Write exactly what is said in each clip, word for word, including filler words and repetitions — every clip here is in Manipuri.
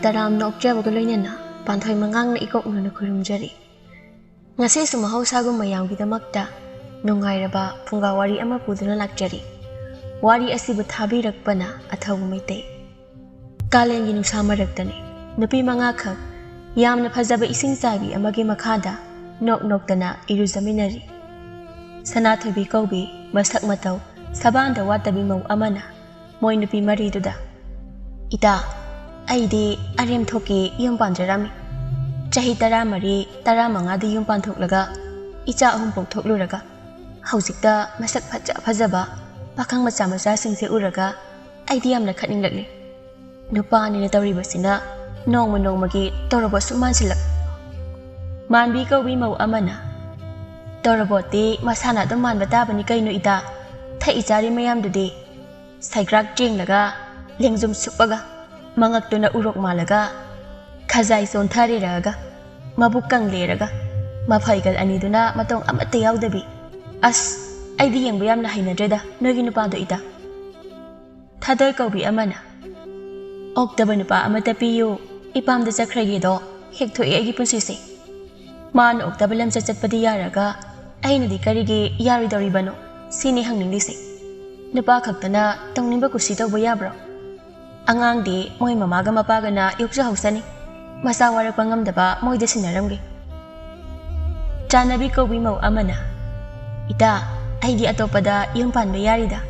ꯇꯔꯥꯝꯅ ꯑꯣꯛꯆꯕꯒ ꯂꯣꯏꯅꯅ ꯄꯥꯟꯊꯣꯏ ꯃꯉꯥꯡꯅ ꯏꯀꯣꯛ ꯅꯣꯟꯅ ꯈꯨꯔꯨꯝꯖꯔꯤ꯫ ꯉꯁꯤꯁꯨ ꯃꯍꯧꯁꯥꯒꯨꯝ ꯃꯌꯥꯝꯒꯤꯗꯃꯛꯇ ꯅꯨꯡꯉꯥꯏꯔꯕ ꯐꯨꯡꯒꯥ ꯋꯥꯔꯤ ꯑꯃ ꯄꯨꯗꯨꯅ ꯂꯥꯛꯆꯔꯤ꯫ ꯋꯥꯔꯤ ꯑꯁꯤꯕꯨ ꯊꯥꯕꯤꯔꯛꯄꯅ ꯑꯊꯧꯕ ꯃꯩꯇꯩ꯫ ꯀꯥꯂꯦꯟꯒꯤ ꯅꯨꯡꯁꯥ ꯃꯔꯛꯇꯅꯤ꯫ ꯅꯨꯄꯤ ꯃꯉꯥꯈꯛ ꯌꯥꯝꯅ ꯐꯖꯕ ꯏꯁꯤꯡ ꯆꯥꯏꯕꯤ ꯑꯃꯒꯤ ꯃꯈꯥꯗ ꯅꯣꯛ ꯅꯣꯛꯇꯅ ꯏꯔꯨꯖꯃꯤꯟꯅꯔꯤ꯫ ꯁꯅꯥꯊꯣꯏꯕꯤ ꯀꯧꯕꯤ ꯃꯁꯛ ꯃꯇꯧ ꯁꯕꯥꯟꯗ ꯋꯥꯠꯇꯕꯤ ꯃꯧ ꯑꯃꯅ ꯃꯣꯏ ꯅꯨꯄꯤ ꯃꯔꯤꯗꯨꯗ, "ꯏꯇꯥ, ꯑꯩꯗꯤ ꯑꯔꯦꯝ ꯊꯣꯛꯀꯤ ꯌꯨꯝ ꯄꯥꯟꯖꯔꯝꯃꯤ꯫ ꯆꯍꯤ ꯇꯔꯥꯃꯔꯤ, ꯇꯔꯥꯃꯉꯥꯗ ꯌꯨꯝ ꯄꯥꯟꯊꯣꯛꯂꯒ ꯏꯆꯥ ꯑꯍꯨꯝ ꯄꯣꯛꯊꯣꯛꯂꯨꯔꯒ ꯍꯧꯖꯤꯛꯇ ꯃꯁꯛ ꯐꯖ ꯐꯖꯕ ꯄꯥꯈꯪ ꯃꯆꯥ ꯃꯆꯥꯁꯤꯡꯁꯦ ꯎꯔꯒ ꯑꯩꯗꯤ ꯌꯥꯝꯅ ꯈꯠꯅꯤꯡꯂꯛꯂꯦ꯫ ꯅꯨꯄꯥꯅꯤꯅ ꯇꯧꯔꯤꯕꯁꯤꯅ ꯅꯣꯡꯃ ꯅꯣꯡꯃꯒꯤ ꯇꯣꯔꯣꯕꯣꯠ ꯁꯨꯝ ꯃꯥꯟꯁꯤꯜꯂꯛ"꯫ ꯃꯥꯟꯕꯤ ꯀꯧꯕꯤ ꯃꯧ ꯑꯃꯅ, "ꯇꯣꯔꯣꯕꯣꯠꯇꯤ ꯃꯁꯥꯅ ꯑꯗꯨꯝ ꯃꯥꯟꯕ ꯇꯥꯕꯅꯤ ꯀꯩꯅꯣ ꯏꯇꯥ꯫ ꯊꯛꯏ ꯆꯥꯔꯤ ꯃꯌꯥꯝꯗꯨꯗꯤ ꯁꯩꯒ꯭ꯔꯥꯛ ꯆꯦꯡꯂꯒ, ꯂꯦꯡꯖꯨꯝ ꯁꯨꯞꯄꯒ, ꯃꯉꯛꯇꯨꯅ ꯎꯔꯣꯛ ꯃꯥꯜꯂꯒ, ꯈꯖꯥꯏ ꯆꯣꯟꯊꯔꯦꯔꯒ, ꯃꯕꯨꯛ ꯀꯪꯂꯦꯔꯒ, ꯃꯐꯩꯒꯜ ꯑꯅꯤꯗꯨꯅ ꯃꯇꯣꯡ ꯑꯃꯠꯇ ꯌꯥꯎꯗꯕꯤ꯫ ꯑꯁ, ꯑꯩꯗꯤ ꯌꯦꯡꯕ ꯌꯥꯝꯅ ꯍꯩꯅꯗ꯭ꯔꯦꯗ ꯅꯣꯏꯒꯤ ꯅꯨꯄꯥꯗꯣ ꯏꯇꯥ"꯫ ꯊꯥꯗꯣꯏ ꯀꯧꯕꯤ ꯑꯃꯅ, "ꯑꯣꯛꯇꯕ ꯅꯨꯄꯥ ꯑꯃꯠꯇ ꯄꯤꯌꯨ, ꯏꯄꯥꯝꯗ ꯆꯠꯈ꯭ꯔꯒꯦꯗꯣ ꯍꯦꯛ ꯊꯣꯛꯑꯦ ꯑꯩꯒꯤ ꯄꯨꯟꯁꯤꯁꯦ꯫ ꯃꯥꯅ ꯑꯣꯛꯇꯕ ꯂꯝꯆꯠ ꯆꯠꯄꯗꯤ ꯌꯥꯔꯒ ꯑꯩꯅꯗꯤ ꯀꯔꯤꯒꯤ ꯌꯥꯔꯣꯏꯗꯧꯔꯤꯕꯅꯣ? ꯁꯤꯅꯤ ꯍꯪꯅꯤꯡꯂꯤꯁꯦ꯫ ꯅꯨꯄꯥ ꯈꯛꯇꯅ ꯇꯧꯅꯤꯡꯕ ꯀꯨꯁꯤ ꯇꯧꯕ ꯌꯥꯕ꯭ꯔꯣ? ꯑꯉꯥꯡꯗꯤ ꯃꯣꯏ ꯃꯃꯥꯒ ꯃꯄꯥꯒꯅ ꯌꯣꯛꯆꯍꯧꯁꯅꯤ꯫ ꯃꯆꯥ ꯋꯥꯔꯛꯄ ꯉꯝꯗꯕ ꯃꯣꯏꯗ ꯁꯤꯟꯅꯔꯝꯒꯦ"꯫ ꯆꯥꯟꯅꯕꯤ ꯀꯧꯕꯤ ꯃꯧ ꯑꯃꯅ, "ꯏꯇꯥ, ꯑꯩꯗꯤ ꯑꯇꯣꯞꯄꯗ ꯌꯨꯝ ꯄꯥꯟꯕ ꯌꯥꯔꯤꯗ꯫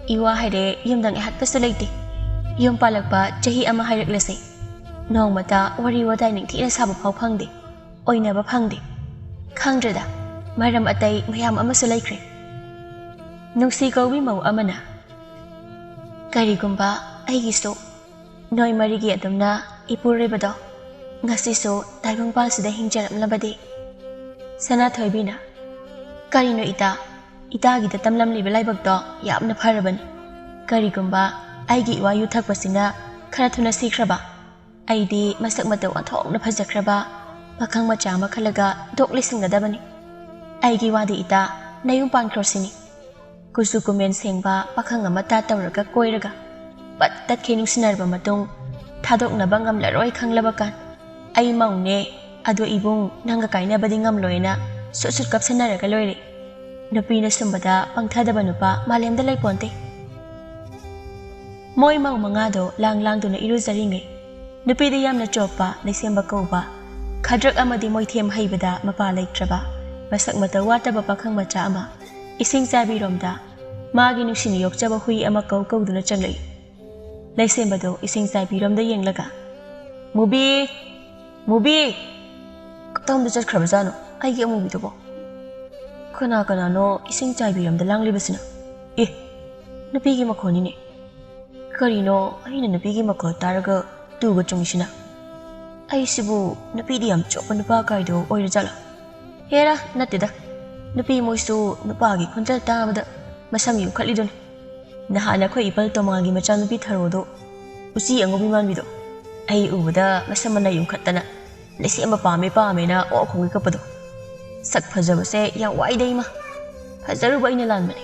ꯏꯋꯥ ꯍꯥꯏꯔꯦ ꯌꯨꯝꯗ ꯉꯥꯏꯍꯥꯛꯇꯁꯨ ꯂꯩꯇꯦ꯫ ꯌꯨꯝ ꯄꯥꯜꯂꯛꯄ ꯆꯍꯤ ꯑꯃ ꯍꯥꯏꯔꯛꯂꯁꯦ, ꯅꯣꯡꯃꯇ ꯋꯥꯔꯤ ꯋꯥꯇꯥꯏ ꯅꯤꯡꯊꯤꯅ ꯁꯥꯕ ꯐꯥꯎ ꯐꯪꯗꯦ, ꯑꯣꯏꯅꯕ ꯐꯪꯗꯦ꯫ ꯈꯪꯗ꯭ꯔꯦꯗ, ꯃꯔꯝ ꯑꯇꯩ ꯃꯌꯥꯝ ꯑꯃꯁꯨ ꯂꯩꯈ꯭ꯔꯦ"꯫ ꯅꯨꯡꯁꯤ ꯀꯧꯕꯤ ꯃꯧ ꯑꯃꯅ, "ꯀꯔꯤꯒꯨꯝꯕ ꯑꯩꯒꯤꯁꯨ ꯅꯣꯏ ꯃꯔꯤꯒꯤ ꯑꯗꯨꯝꯅ ꯏꯄꯨꯔꯣꯏꯕꯗꯣ ꯉꯁꯤꯁꯨ ꯇꯥꯏꯕꯪꯄꯥꯜꯁꯤꯗ ꯍꯤꯡꯖꯔꯝꯂꯕꯗꯤ"꯫ ꯁꯅꯥꯊꯣꯏꯕꯤꯅ, "ꯀꯔꯤꯅꯣ ꯏꯇꯥ, ꯏꯇꯥꯒꯤꯗ ꯇꯝꯂꯝꯂꯤꯕ ꯂꯥꯏꯕꯛꯇꯣ ꯌꯥꯝꯅ ꯐꯔꯕꯅꯤ꯫ ꯀꯔꯤꯒꯨꯝꯕ ꯑꯩꯒꯤ ꯏꯋꯥ ꯌꯨ ꯊꯛꯄꯁꯤꯅ ꯈꯔ ꯊꯨꯅ ꯁꯤꯈ꯭ꯔꯕ, ꯑꯩꯗꯤ ꯃꯁꯛ ꯃꯇꯧ ꯑꯣꯟꯊꯣꯛꯅ ꯐꯖꯈ꯭ꯔꯕ ꯄꯥꯈꯪ ꯃꯆꯥ ꯑꯃ ꯈꯜꯂꯒ ꯊꯣꯛ ꯂꯩꯁꯤꯟꯒꯗꯕꯅꯤ꯫ ꯑꯩꯒꯤ ꯋꯥꯗꯤ ꯏꯇꯥ, ꯅꯌꯨꯝ ꯄꯥꯟꯈ꯭ꯔꯣ ꯁꯤꯅꯤ꯫ ꯀꯨꯆꯨ ꯀꯨꯃꯦꯟ ꯁꯦꯡꯕ ꯄꯥꯈꯪ ꯑꯃ ꯇꯥ ꯇꯧꯔꯒ ꯀꯣꯏꯔꯒ ꯄꯠ ꯇꯠꯈꯩ ꯅꯨꯡꯁꯤꯅꯔꯕ ꯃꯇꯨꯡ ꯊꯥꯗꯣꯛꯅꯕ ꯉꯝꯂꯔꯣꯏ ꯈꯪꯂꯕ ꯀꯥꯟ꯫ ꯑꯩ ꯃꯧꯅꯦ, ꯑꯗꯣ ꯏꯕꯨꯡ ꯅꯪꯒ ꯀꯥꯏꯅꯕꯗꯤ ꯉꯝꯂꯣꯏꯅ ꯁꯨꯠ ꯁꯨꯠ ꯀꯞꯁꯟꯅꯔꯒ ꯂꯣꯏꯔꯦ꯫ ꯅꯨꯄꯤꯅ ꯁꯨꯝꯕꯗ ꯄꯪꯊꯗꯕ ꯅꯨꯄꯥ ꯃꯥꯂꯦꯝꯗ ꯂꯩꯄꯣꯟꯇꯦ꯫ ꯃꯣꯏ ꯃꯧ ꯃꯉꯥꯗꯣ ꯂꯥꯡ ꯂꯥꯡꯗꯨꯅ ꯏꯔꯨꯖꯔꯤꯉꯩ, ꯅꯨꯄꯤꯗ ꯌꯥꯝꯅ ꯆꯣꯞꯄ ꯂꯩꯁꯦꯝꯕ ꯀꯧꯕ ꯈꯗ꯭ꯔꯛ ꯑꯃꯗꯤ ꯃꯣꯏꯊꯦꯝ ꯍꯩꯕꯗ ꯃꯄꯥ ꯂꯩꯇ꯭ꯔꯕ, ꯃꯁꯛ ꯃꯇꯧ ꯋꯥꯠꯇꯕ ꯄꯥꯈꯪ ꯃꯆꯥ ꯑꯃ ꯏꯁꯤꯡ ꯆꯥꯏꯕꯤꯔꯣꯝꯗ ꯃꯥꯒꯤ ꯅꯨꯡꯁꯤꯅ ꯌꯣꯛꯆꯕ ꯍꯨꯏ ꯑꯃ ꯀꯧ ꯀꯧꯗꯨꯅ ꯆꯪꯂꯛꯏ꯫ ꯂꯩꯁꯦꯝꯕꯗꯣ ꯏꯁꯤꯡ ꯆꯥꯏꯕꯤꯔꯣꯝꯗ ꯌꯦꯡꯂꯒ, "ꯃꯨꯕꯤ! ꯃꯨꯕꯤ! ꯀꯗꯣꯝꯗ ꯆꯠꯈ꯭ꯔꯕꯖꯥꯠꯅꯣ ꯑꯩꯒꯤ ꯑꯃꯨꯕꯤꯗꯨꯕꯣ? ꯀꯅꯥ ꯀꯅꯥꯅꯣ ꯏꯁꯤꯡ ꯆꯥꯏꯕꯤꯔꯣꯝꯗ ꯂꯥꯡꯂꯤꯕꯁꯤꯅ? ꯑꯦ, ꯅꯨꯄꯤꯒꯤ ꯃꯈꯣꯟꯅꯤꯅꯦ꯫ ꯀꯔꯤꯅꯣ ꯑꯩꯅ ꯅꯨꯄꯤꯒꯤ ꯃꯈꯣꯜ ꯇꯥꯔꯒ ꯇꯨꯒ ꯆꯨꯡꯉꯤꯁꯤꯅ? ꯑꯩꯁꯤꯕꯨ ꯅꯨꯄꯤꯗꯤ ꯌꯥꯝ ꯆꯣꯞꯄ ꯅꯨꯄꯥ ꯀꯥꯏꯗꯣ ꯑꯣꯏꯔꯖꯥꯠꯂꯥ? ꯍꯦꯔꯥ, ꯅꯠꯇꯦꯗ꯫ ꯅꯨꯄꯤ ꯃꯣꯏꯁꯨ ꯅꯨꯄꯥꯒꯤ ꯈꯣꯟꯖꯦꯜ ꯇꯥꯕꯗ ꯃꯁꯝ ꯌꯨꯡꯈꯠꯂꯤꯗꯨꯅꯤ꯫ ꯅꯍꯥꯟ ꯑꯩꯈꯣꯏ ꯏꯄꯜ ꯇꯣꯃꯥꯒꯤ ꯃꯆꯥꯅꯨꯄꯤ ꯊꯔꯣꯗꯣ, ꯎꯆꯤ ꯑꯉꯧꯕꯤ ꯃꯥꯟꯕꯤꯗꯣ, ꯑꯩ ꯎꯕꯗ ꯃꯁꯝ ꯃꯅꯥ ꯌꯨꯡꯈꯠꯇꯅ ꯂꯩꯁꯦꯝꯕ ꯄꯥꯝꯃꯦ ꯄꯥꯝꯃꯦꯅ ꯑꯣꯛ ꯈꯣꯡꯒꯩ ꯀꯞꯄꯗꯣ꯫ ꯁꯛ ꯐꯖꯕꯁꯦ ꯌꯥꯝ ꯋꯥꯏꯗ ꯏꯃꯥ꯫ ꯐꯖꯔꯨꯕ ꯑꯩꯅ ꯂꯥꯟꯕꯅꯦ꯫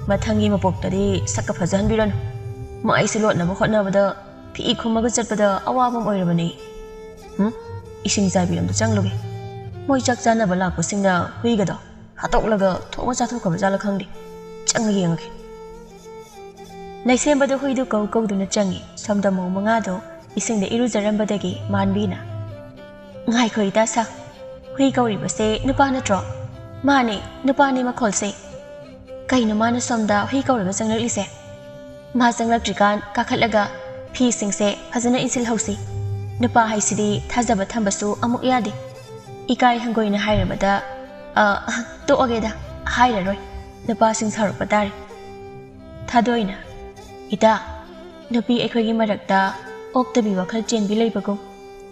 ꯃꯊꯪꯒꯤ ꯃꯄꯣꯛꯇꯗꯤ ꯁꯛꯀ ꯐꯖꯍꯟꯕꯤꯔꯅꯨ꯫ ꯃꯥꯏꯁꯦ ꯂꯣꯠꯅꯕ ꯍꯣꯠꯅꯕꯗ ꯐꯤ ꯈꯨꯝꯃꯒ ꯆꯠꯄꯗ ꯑꯋꯥꯕ ꯑꯃ ꯑꯣꯏꯔꯕꯅꯦ꯫ ꯍꯨꯝ? ꯏꯁꯤꯡ ꯆꯥꯏꯕꯤꯔꯣꯝꯗ ꯆꯪꯂꯨꯒꯦ꯫ ꯃꯣꯏ ꯆꯥꯛ ꯆꯥꯅꯕ ꯂꯥꯛꯄꯁꯤꯡꯅ ꯍꯨꯏꯒꯗꯣ ꯍꯥꯠꯇꯣꯛꯂꯒ ꯊꯣꯡꯉ ꯆꯥꯊꯣꯛꯈ꯭ꯔꯕ ꯖꯥꯠꯂ ꯈꯪꯗꯦ꯫ ꯆꯪꯉ ꯌꯦꯡꯉꯒꯦ꯫ ꯂꯩꯁꯦꯝꯕꯗ ꯍꯨꯏꯗꯨ ꯀꯧ ꯀꯧꯗꯨꯅ ꯆꯪꯉꯤ꯫ ꯁꯣꯝꯗ ꯃꯧ ꯃꯉꯥꯗꯣ ꯏꯁꯤꯡꯗ ꯏꯔꯨꯖꯔꯝꯕꯗꯒꯤ ꯃꯥꯟꯕꯤꯅ, "ꯉꯥꯏꯈꯣ ꯏꯇꯥ ꯁꯥ, ꯍꯨꯏ ꯀꯧꯔꯤꯕꯁꯦ ꯅꯨꯄꯥ ꯅꯠꯇ꯭ꯔꯣ?" "ꯃꯥꯅꯦ, ꯅꯨꯄꯥꯅꯦ ꯃꯈꯣꯜꯁꯦ꯫ ꯀꯩꯅꯣ ꯃꯥꯅ ꯁꯣꯝꯗ ꯍꯨꯏ ꯀꯧꯔꯒ ꯆꯪꯂꯛꯂꯤꯁꯦ?" "ꯃꯥ ꯆꯪꯂꯛꯇ꯭ꯔꯤꯀꯥꯟ ꯀꯥꯈꯠꯂꯒ ꯐꯤꯁꯤꯡꯁꯦ ꯐꯖꯅ ꯏꯟꯁꯤꯜꯍꯧꯁꯤ꯫ ꯅꯨꯄꯥ ꯍꯥꯏꯁꯤꯗꯤ ꯊꯥꯖꯕ ꯊꯝꯕꯁꯨ ꯑꯃꯨꯛ ꯌꯥꯗꯦ꯫ ꯏꯀꯥꯏ ꯍꯪꯒꯣꯏꯅ ꯍꯥꯏꯔꯕꯗ, ꯑ, ꯇꯣꯛꯑꯒꯦꯗ, ꯍꯥꯏꯔꯔꯣꯏ꯫ ꯅꯨꯄꯥꯁꯤꯡ ꯁꯥꯎꯔꯛꯄ ꯇꯥꯔꯦ꯫" ꯊꯥꯗꯣꯏꯅ, "ꯏꯇꯥ, ꯅꯨꯄꯤ ꯑꯩꯈꯣꯏꯒꯤ ꯃꯔꯛꯇ ꯑꯣꯛꯇꯕꯤ ꯋꯥꯈꯜ ꯆꯦꯟꯕꯤ ꯂꯩꯕꯒꯨꯝ,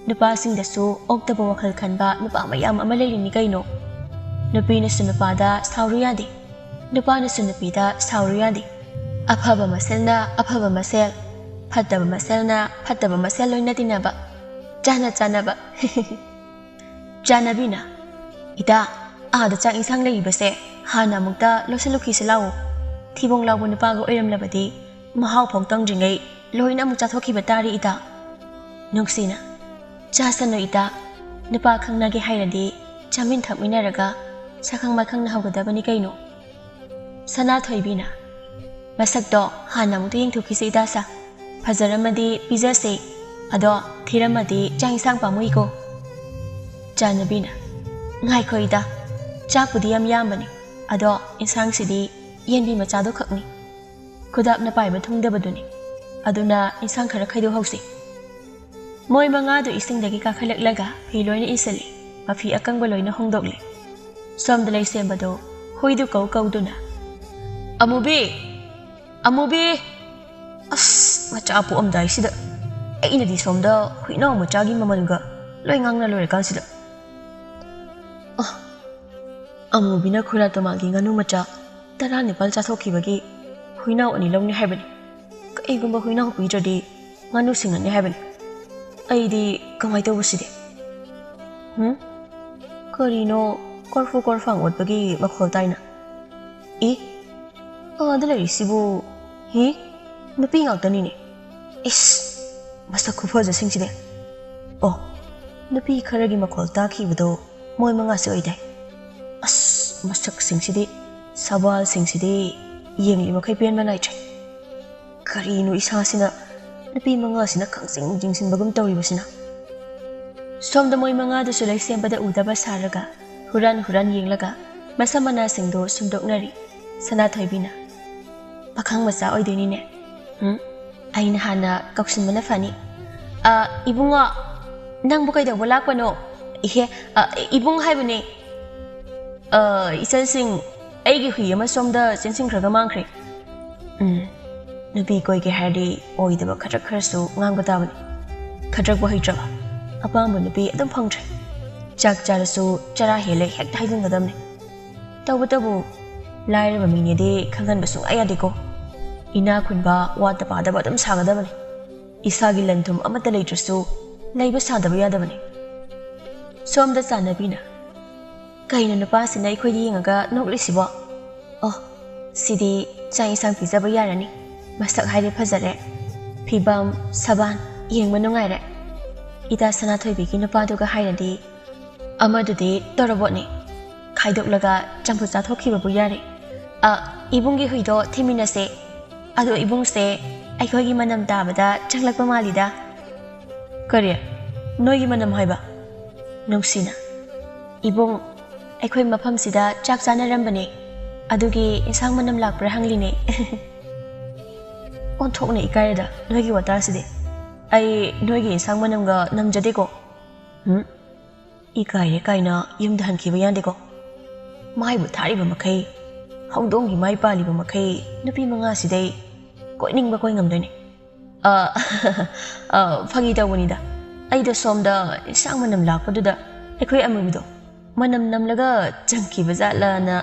ꯅꯨꯄꯥꯁꯤꯡꯗꯁꯨ ꯑꯣꯛꯇꯕ ꯋꯥꯈꯜ ꯈꯟꯕ ꯅꯨꯄꯥ ꯃꯌꯥꯝ ꯑꯃ ꯂꯩꯔꯤꯅꯤ ꯀꯩꯅꯣ꯫ ꯅꯨꯄꯤꯅꯁꯨ ꯅꯨꯄꯥꯗ ꯁꯥꯎꯔꯨ ꯌꯥꯗꯦ, ꯅꯨꯄꯥꯅꯁꯨ ꯅꯨꯄꯤꯗ ꯁꯥꯎꯔꯨ ꯌꯥꯗꯦ꯫ ꯑꯐꯕ ꯃꯁꯦꯜꯅ ꯑꯐꯕ ꯃꯁꯦꯜ, ꯐꯠꯇꯕ ꯃꯁꯦꯜꯅ ꯐꯠꯇꯕ ꯃꯁꯦꯜ ꯂꯣꯏꯅ ꯇꯤꯟꯅꯕ, ꯆꯥꯟꯅ ꯆꯥꯟꯅꯕ꯫" ꯆꯥꯟꯅꯕꯤꯅ, "ꯏꯇꯥ, ꯑꯥꯗ ꯆꯥꯛ ꯏꯟꯁꯥꯡ ꯂꯩꯔꯤꯕꯁꯦ ꯍꯥꯟꯅ ꯑꯃꯨꯛꯇ ꯂꯣꯏꯁꯤꯜꯂꯨꯈꯤꯁꯤ ꯂꯥꯛꯑꯣ꯫ ꯊꯤꯕꯣꯡ ꯂꯥꯎꯕ ꯅꯨꯄꯥꯒ ꯑꯣꯏꯔꯝꯂꯕꯗꯤ ꯃꯍꯥꯎ ꯐꯥꯎ ꯇꯪꯗ꯭ꯔꯤꯉꯩ ꯂꯣꯏꯅ ꯑꯃꯨꯛ ꯆꯥꯊꯣꯛꯈꯤꯕ ꯇꯥꯔꯦ ꯏꯇꯥ꯫" ꯅꯨꯡꯁꯤꯅ, "ꯆꯥꯁꯅꯨ ꯏꯇꯥ, ꯅꯨꯄꯥ ꯈꯪꯅꯒꯦ ꯍꯥꯏꯔꯗꯤ ꯆꯥꯃꯤꯟ ꯊꯛꯃꯤꯟꯅꯔꯒ ꯁꯛꯈꯪ ꯃꯥꯏꯈꯪꯅ ꯍꯧꯒꯗꯕꯅꯤ ꯀꯩꯅꯣ?" ꯁꯅꯥꯊꯣꯏꯕꯤꯅ, "ꯃꯁꯛꯇꯣ ꯍꯥꯟꯅ ꯑꯃꯨꯛꯇ ꯌꯦꯡꯊꯣꯛꯈꯤꯁꯤ ꯏꯇꯥ ꯁꯥ꯫ ꯐꯖꯔꯝꯃꯗꯤ ꯄꯤꯖꯁꯦ, ꯑꯗꯣ ꯊꯤꯔꯝꯃꯗꯤ ꯆꯥꯛ ꯏꯟꯁꯥꯡ ꯄꯥꯝꯃꯨꯏꯀꯣ꯫" ꯆꯥꯟꯅꯕꯤꯅ, "ꯉꯥꯏꯈꯣ ꯏꯇꯥ, ꯆꯥꯛꯄꯨꯗꯤ ꯌꯥꯝ ꯌꯥꯝꯕꯅꯤ, ꯑꯗꯣ ꯏꯟꯁꯥꯡꯁꯤꯗꯤ ꯌꯦꯟꯕꯤ ꯃꯆꯥꯗꯣ ꯈꯛꯅꯤ꯫ ꯈꯨꯗꯥꯞꯅ ꯄꯥꯏꯕ ꯊꯨꯡꯗꯕꯗꯨꯅꯤ꯫ ꯑꯗꯨꯅ ꯏꯟꯁꯥꯡ ꯈꯔ ꯈꯥꯏꯗꯣꯛꯍꯧꯁꯤ꯫" ꯃꯣꯏ ꯃꯉꯥꯗꯨ ꯏꯁꯤꯡꯗꯒꯤ ꯀꯥꯈꯠꯂꯛꯂꯒ ꯐꯤ ꯂꯣꯏꯅ ꯏꯟꯁꯤꯜꯂꯤ꯫ ꯃꯐꯤ ꯑꯀꯪꯕ ꯂꯣꯏꯅ ꯍꯣꯡꯗꯣꯛꯂꯤ꯫ ꯁꯣꯝꯗ ꯂꯩꯁꯦꯝꯕꯗꯣ ꯍꯨꯏꯗꯨ ꯀꯧ ꯀꯧꯗꯨꯅ, "ꯑꯃꯨꯕꯤ! ꯑꯃꯨꯕꯤ! ꯑꯁ, ꯃꯆꯥ ꯄꯣꯛꯑꯝꯗꯥꯏꯁꯤꯗ ꯑꯩꯅꯗꯤ ꯁꯣꯝꯗ ꯍꯨꯏꯅꯥꯎ ꯃꯆꯥꯒꯤ ꯃꯃꯜꯒ ꯂꯣꯏ ꯉꯥꯡꯅ ꯂꯣꯏꯔꯀꯥꯟꯁꯤꯗ꯫" ꯑ, ꯑꯃꯨꯕꯤꯅ ꯈꯨꯔꯥ ꯇꯣꯃꯥꯒꯤ ꯉꯥꯅꯨ ꯃꯆꯥ ꯇꯔꯥꯅꯤꯄꯥꯜ ꯆꯥꯊꯣꯛꯈꯤꯕꯒꯤ ꯍꯨꯏꯅꯥꯎ ꯑꯅꯤ ꯂꯧꯅꯤ ꯍꯥꯏꯕꯅꯤ꯫ ꯀꯩꯒꯨꯝꯕ ꯍꯨꯏꯅꯥꯎ ꯄꯤꯗ꯭ꯔꯗꯤ ꯉꯥꯅꯨ ꯁꯤꯡꯉꯅꯤ ꯍꯥꯏꯕꯅꯤ꯫ ꯑꯩꯗꯤ ꯀꯃꯥꯏ ꯇꯧꯕꯁꯤꯗꯤ? ꯍꯨꯝ? ꯀꯔꯤꯅꯣ ꯀꯣꯔꯐꯨ ꯀꯣꯔꯐꯥꯡ ꯑꯣꯠꯄꯒꯤ ꯃꯈꯣꯜ ꯇꯥꯏꯅ? ꯏ? ꯑꯥꯗ ꯂꯩꯔꯤꯁꯤꯕꯨ? ꯍꯤ? ꯅꯨꯄꯤ ꯉꯥꯛꯇꯅꯤꯅꯦ꯫ ꯏꯁ! ꯃꯁꯛ ꯈꯨꯐꯖꯁꯤꯡꯁꯤꯗꯤ꯫ ꯑꯣ, ꯅꯨꯄꯤ ꯈꯔꯒꯤ ꯃꯈꯣꯜ ꯇꯥꯈꯤꯕꯗꯣ ꯃꯣꯏ ꯃꯉꯥꯁꯤ ꯑꯣꯏꯗꯦ꯫ ꯑꯁ, ꯃꯁꯛꯁꯤꯡꯁꯤꯗꯤ, ꯁꯕꯥꯜꯁꯤꯡꯁꯤꯗꯤ ꯌꯦꯡꯂꯤ ꯃꯈꯩ ꯄꯦꯟꯕ ꯅꯥꯏꯗ꯭ꯔꯦ꯫ ꯀꯔꯤꯅꯣ ꯏꯁꯥꯁꯤꯅ ꯅꯨꯄꯤ ꯃꯉꯥꯁꯤꯅ ꯈꯪꯖꯤꯡ ꯖꯤꯡꯁꯤꯟꯕꯒꯨꯝ ꯇꯧꯔꯤꯕꯁꯤꯅ? ꯁꯣꯝꯗ ꯃꯣꯏ ꯃꯉꯥꯗꯨꯁꯨ ꯂꯩꯁꯦꯝꯕꯗ ꯎꯗꯕ ꯁꯥꯔꯒ ꯍꯨꯔꯥꯟ ꯍꯨꯔꯥꯟ ꯌꯦꯡꯂꯒ ꯃꯁꯝ ꯃꯅꯥꯁꯤꯡꯗꯣ ꯁꯨꯝꯗꯣꯛꯅꯔꯤ꯫ ꯁꯅꯥꯊꯣꯏꯕꯤꯅ, "ꯄꯥꯈꯪ ꯃꯆꯥ ꯑꯣꯏꯗꯣꯏꯅꯤꯅꯦ꯫ ꯎꯝ, ꯑꯩꯅ ꯍꯥꯟꯅ ꯀꯧꯁꯤꯟꯕꯅ ꯐꯅꯤ꯫ ꯑ, ꯏꯕꯨꯡꯉꯣ, ꯅꯪꯕꯨ ꯀꯩꯗꯧꯕ ꯂꯥꯛꯄꯅꯣ?" "ꯏꯍꯦ, ꯑ, ꯏꯕꯨꯡ ꯍꯥꯏꯕꯅꯦ꯫ ꯑ, ꯏꯆꯟꯁꯤꯡ, ꯑꯩꯒꯤ ꯍꯨꯏ ꯑꯃ ꯁꯣꯝꯗ ꯆꯦꯟꯁꯤꯟꯈ꯭ꯔꯒ ꯃꯥꯡꯈ꯭ꯔꯦ꯫" ꯎꯝ, ꯅꯨꯄꯤ ꯀꯣꯏꯒꯦ ꯍꯥꯏꯔꯗꯤ ꯑꯣꯏꯗꯕ ꯈꯗ꯭ꯔꯛ ꯈꯔꯁꯨ ꯉꯥꯡꯕ ꯇꯥꯕꯅꯤ꯫ ꯈꯗ꯭ꯔꯛꯄꯨ ꯍꯩꯇ꯭ꯔꯕ, ꯑꯄꯥꯝꯕ ꯅꯨꯄꯤ ꯑꯗꯨꯝ ꯐꯪꯗ꯭ꯔꯦ꯫ ꯆꯥꯛ ꯆꯥꯔꯁꯨ ꯆꯔꯥ ꯍꯦꯜꯂꯦ ꯍꯦꯛꯇ ꯍꯥꯏꯖꯤꯟꯒꯗꯕꯅꯤ꯫ ꯇꯧꯕꯇꯕꯨ ꯂꯥꯏꯔꯕ ꯃꯤꯅꯦꯗꯤ ꯈꯪꯍꯟꯕ ꯁꯨꯡꯌꯥ ꯌꯥꯗꯦꯀꯣ꯫ ꯏꯅꯥ ꯈꯨꯟꯕ, ꯋꯥꯠꯇ ꯄꯥꯗꯕ ꯑꯗꯨꯝ ꯁꯥꯒꯗꯕꯅꯤ꯫ ꯏꯁꯥꯒꯤ ꯂꯟ ꯊꯨꯝ ꯑꯃꯠꯇ ꯂꯩꯇ꯭ꯔꯁꯨ ꯂꯩꯕ ꯁꯥꯗꯕ ꯌꯥꯗꯕꯅꯤ꯫ ꯁꯣꯝꯗ ꯆꯥꯟꯅꯕꯤꯅ, "ꯀꯩꯅꯣ ꯅꯨꯄꯥꯁꯤꯅ ꯑꯩꯈꯣꯏꯗ ꯌꯦꯡꯉꯒ ꯅꯣꯛꯂꯤꯁꯤꯕꯣ? ꯑꯣ, ꯁꯤꯗꯤ ꯆꯥꯛ ꯏꯟꯁꯥꯡ ꯄꯤꯖꯕ ꯌꯥꯔꯅꯤ꯫ ꯃꯁꯛ ꯍꯥꯏꯔꯦ ꯐꯖꯔꯦ꯫ ꯐꯤꯕꯝ, ꯁꯕꯥꯟ, ꯌꯦꯡꯕ ꯅꯨꯡꯉꯥꯏꯔꯦ꯫ ꯏꯇꯥ ꯁꯅꯥꯊꯣꯏꯕꯤꯒꯤ ꯅꯨꯄꯥꯗꯨꯒ ꯍꯥꯏꯔꯗꯤ ꯑꯃꯗꯨꯗꯤ ꯇꯣꯔꯣꯕꯣꯠꯅꯤ꯫ ꯈꯥꯏꯗꯣꯛꯂꯒ ꯆꯝꯐꯨꯠ ꯆꯥꯊꯣꯛꯈꯤꯕꯕꯨ ꯌꯥꯔꯦ꯫ ꯑ, ꯏꯕꯨꯡꯒꯤ ꯍꯨꯏꯗꯣ ꯊꯤꯃꯤꯟꯅꯁꯦ꯫ ꯑꯗꯣ ꯏꯕꯨꯡꯁꯦ ꯑꯩꯈꯣꯏꯒꯤ ꯃꯅꯝ ꯇꯥꯕꯗ ꯆꯪꯂꯛꯄ ꯃꯥꯜꯂꯤꯗ꯫ ꯀꯔꯤ? ꯅꯣꯏꯒꯤ ꯃꯅꯝ ꯍꯥꯏꯕ? ꯅꯨꯡꯁꯤꯅ, ꯏꯕꯨꯡ, ꯑꯩꯈꯣꯏ ꯃꯐꯝꯁꯤꯗ ꯆꯥꯛ ꯆꯥꯅꯔꯝꯕꯅꯦ, ꯑꯗꯨꯒꯤ ꯏꯟꯁꯥꯡ ꯃꯅꯝ ꯂꯥꯛꯄ꯭ꯔꯥ ꯍꯪꯂꯤꯅꯦ꯫ ꯑꯣꯟꯊꯣꯛꯅ ꯏꯀꯥꯏꯔꯦꯗ ꯅꯣꯏꯒꯤ ꯋꯥꯇꯥꯁꯤꯗꯤ꯫ ꯑꯩ ꯅꯣꯏꯒꯤ ꯏꯟꯁꯥꯡ ꯃꯅꯝꯒ ꯅꯝꯖꯗꯦꯀꯣ꯫ ꯎꯝ? ꯏꯀꯥꯏꯔꯦ ꯀꯥꯏꯅ ꯌꯨꯝꯗ ꯍꯟꯈꯤꯕ ꯌꯥꯗꯦꯀꯣ꯫ ꯃꯥꯏꯕꯨ ꯊꯥꯔꯤꯕ ꯃꯈꯩ, ꯍꯧꯗꯣꯡꯒꯤ ꯃꯥꯏ ꯄꯥꯜꯂꯤꯕ ꯃꯈꯩ, ꯅꯨꯄꯤ ꯃꯉꯥꯁꯤꯗꯩ ꯀꯣꯏꯅꯤꯡꯕ ꯀꯣꯏ ꯉꯝꯗꯣꯏꯅꯦ꯫ ꯑ, ꯑ, ꯐꯥꯒꯤ ꯇꯧꯕꯅꯤꯗ꯫ ꯑꯩꯗꯣ ꯁꯣꯝꯗ ꯏꯟꯁꯥꯡ ꯃꯅꯝ ꯂꯥꯛꯄꯗꯨꯗ ꯑꯩꯈꯣꯏ ꯑꯃꯨꯕꯤꯗꯣ ꯃꯅꯝ ꯅꯝꯂꯒ ꯆꯪꯈꯤꯕ ꯖꯥꯠꯂꯅ꯫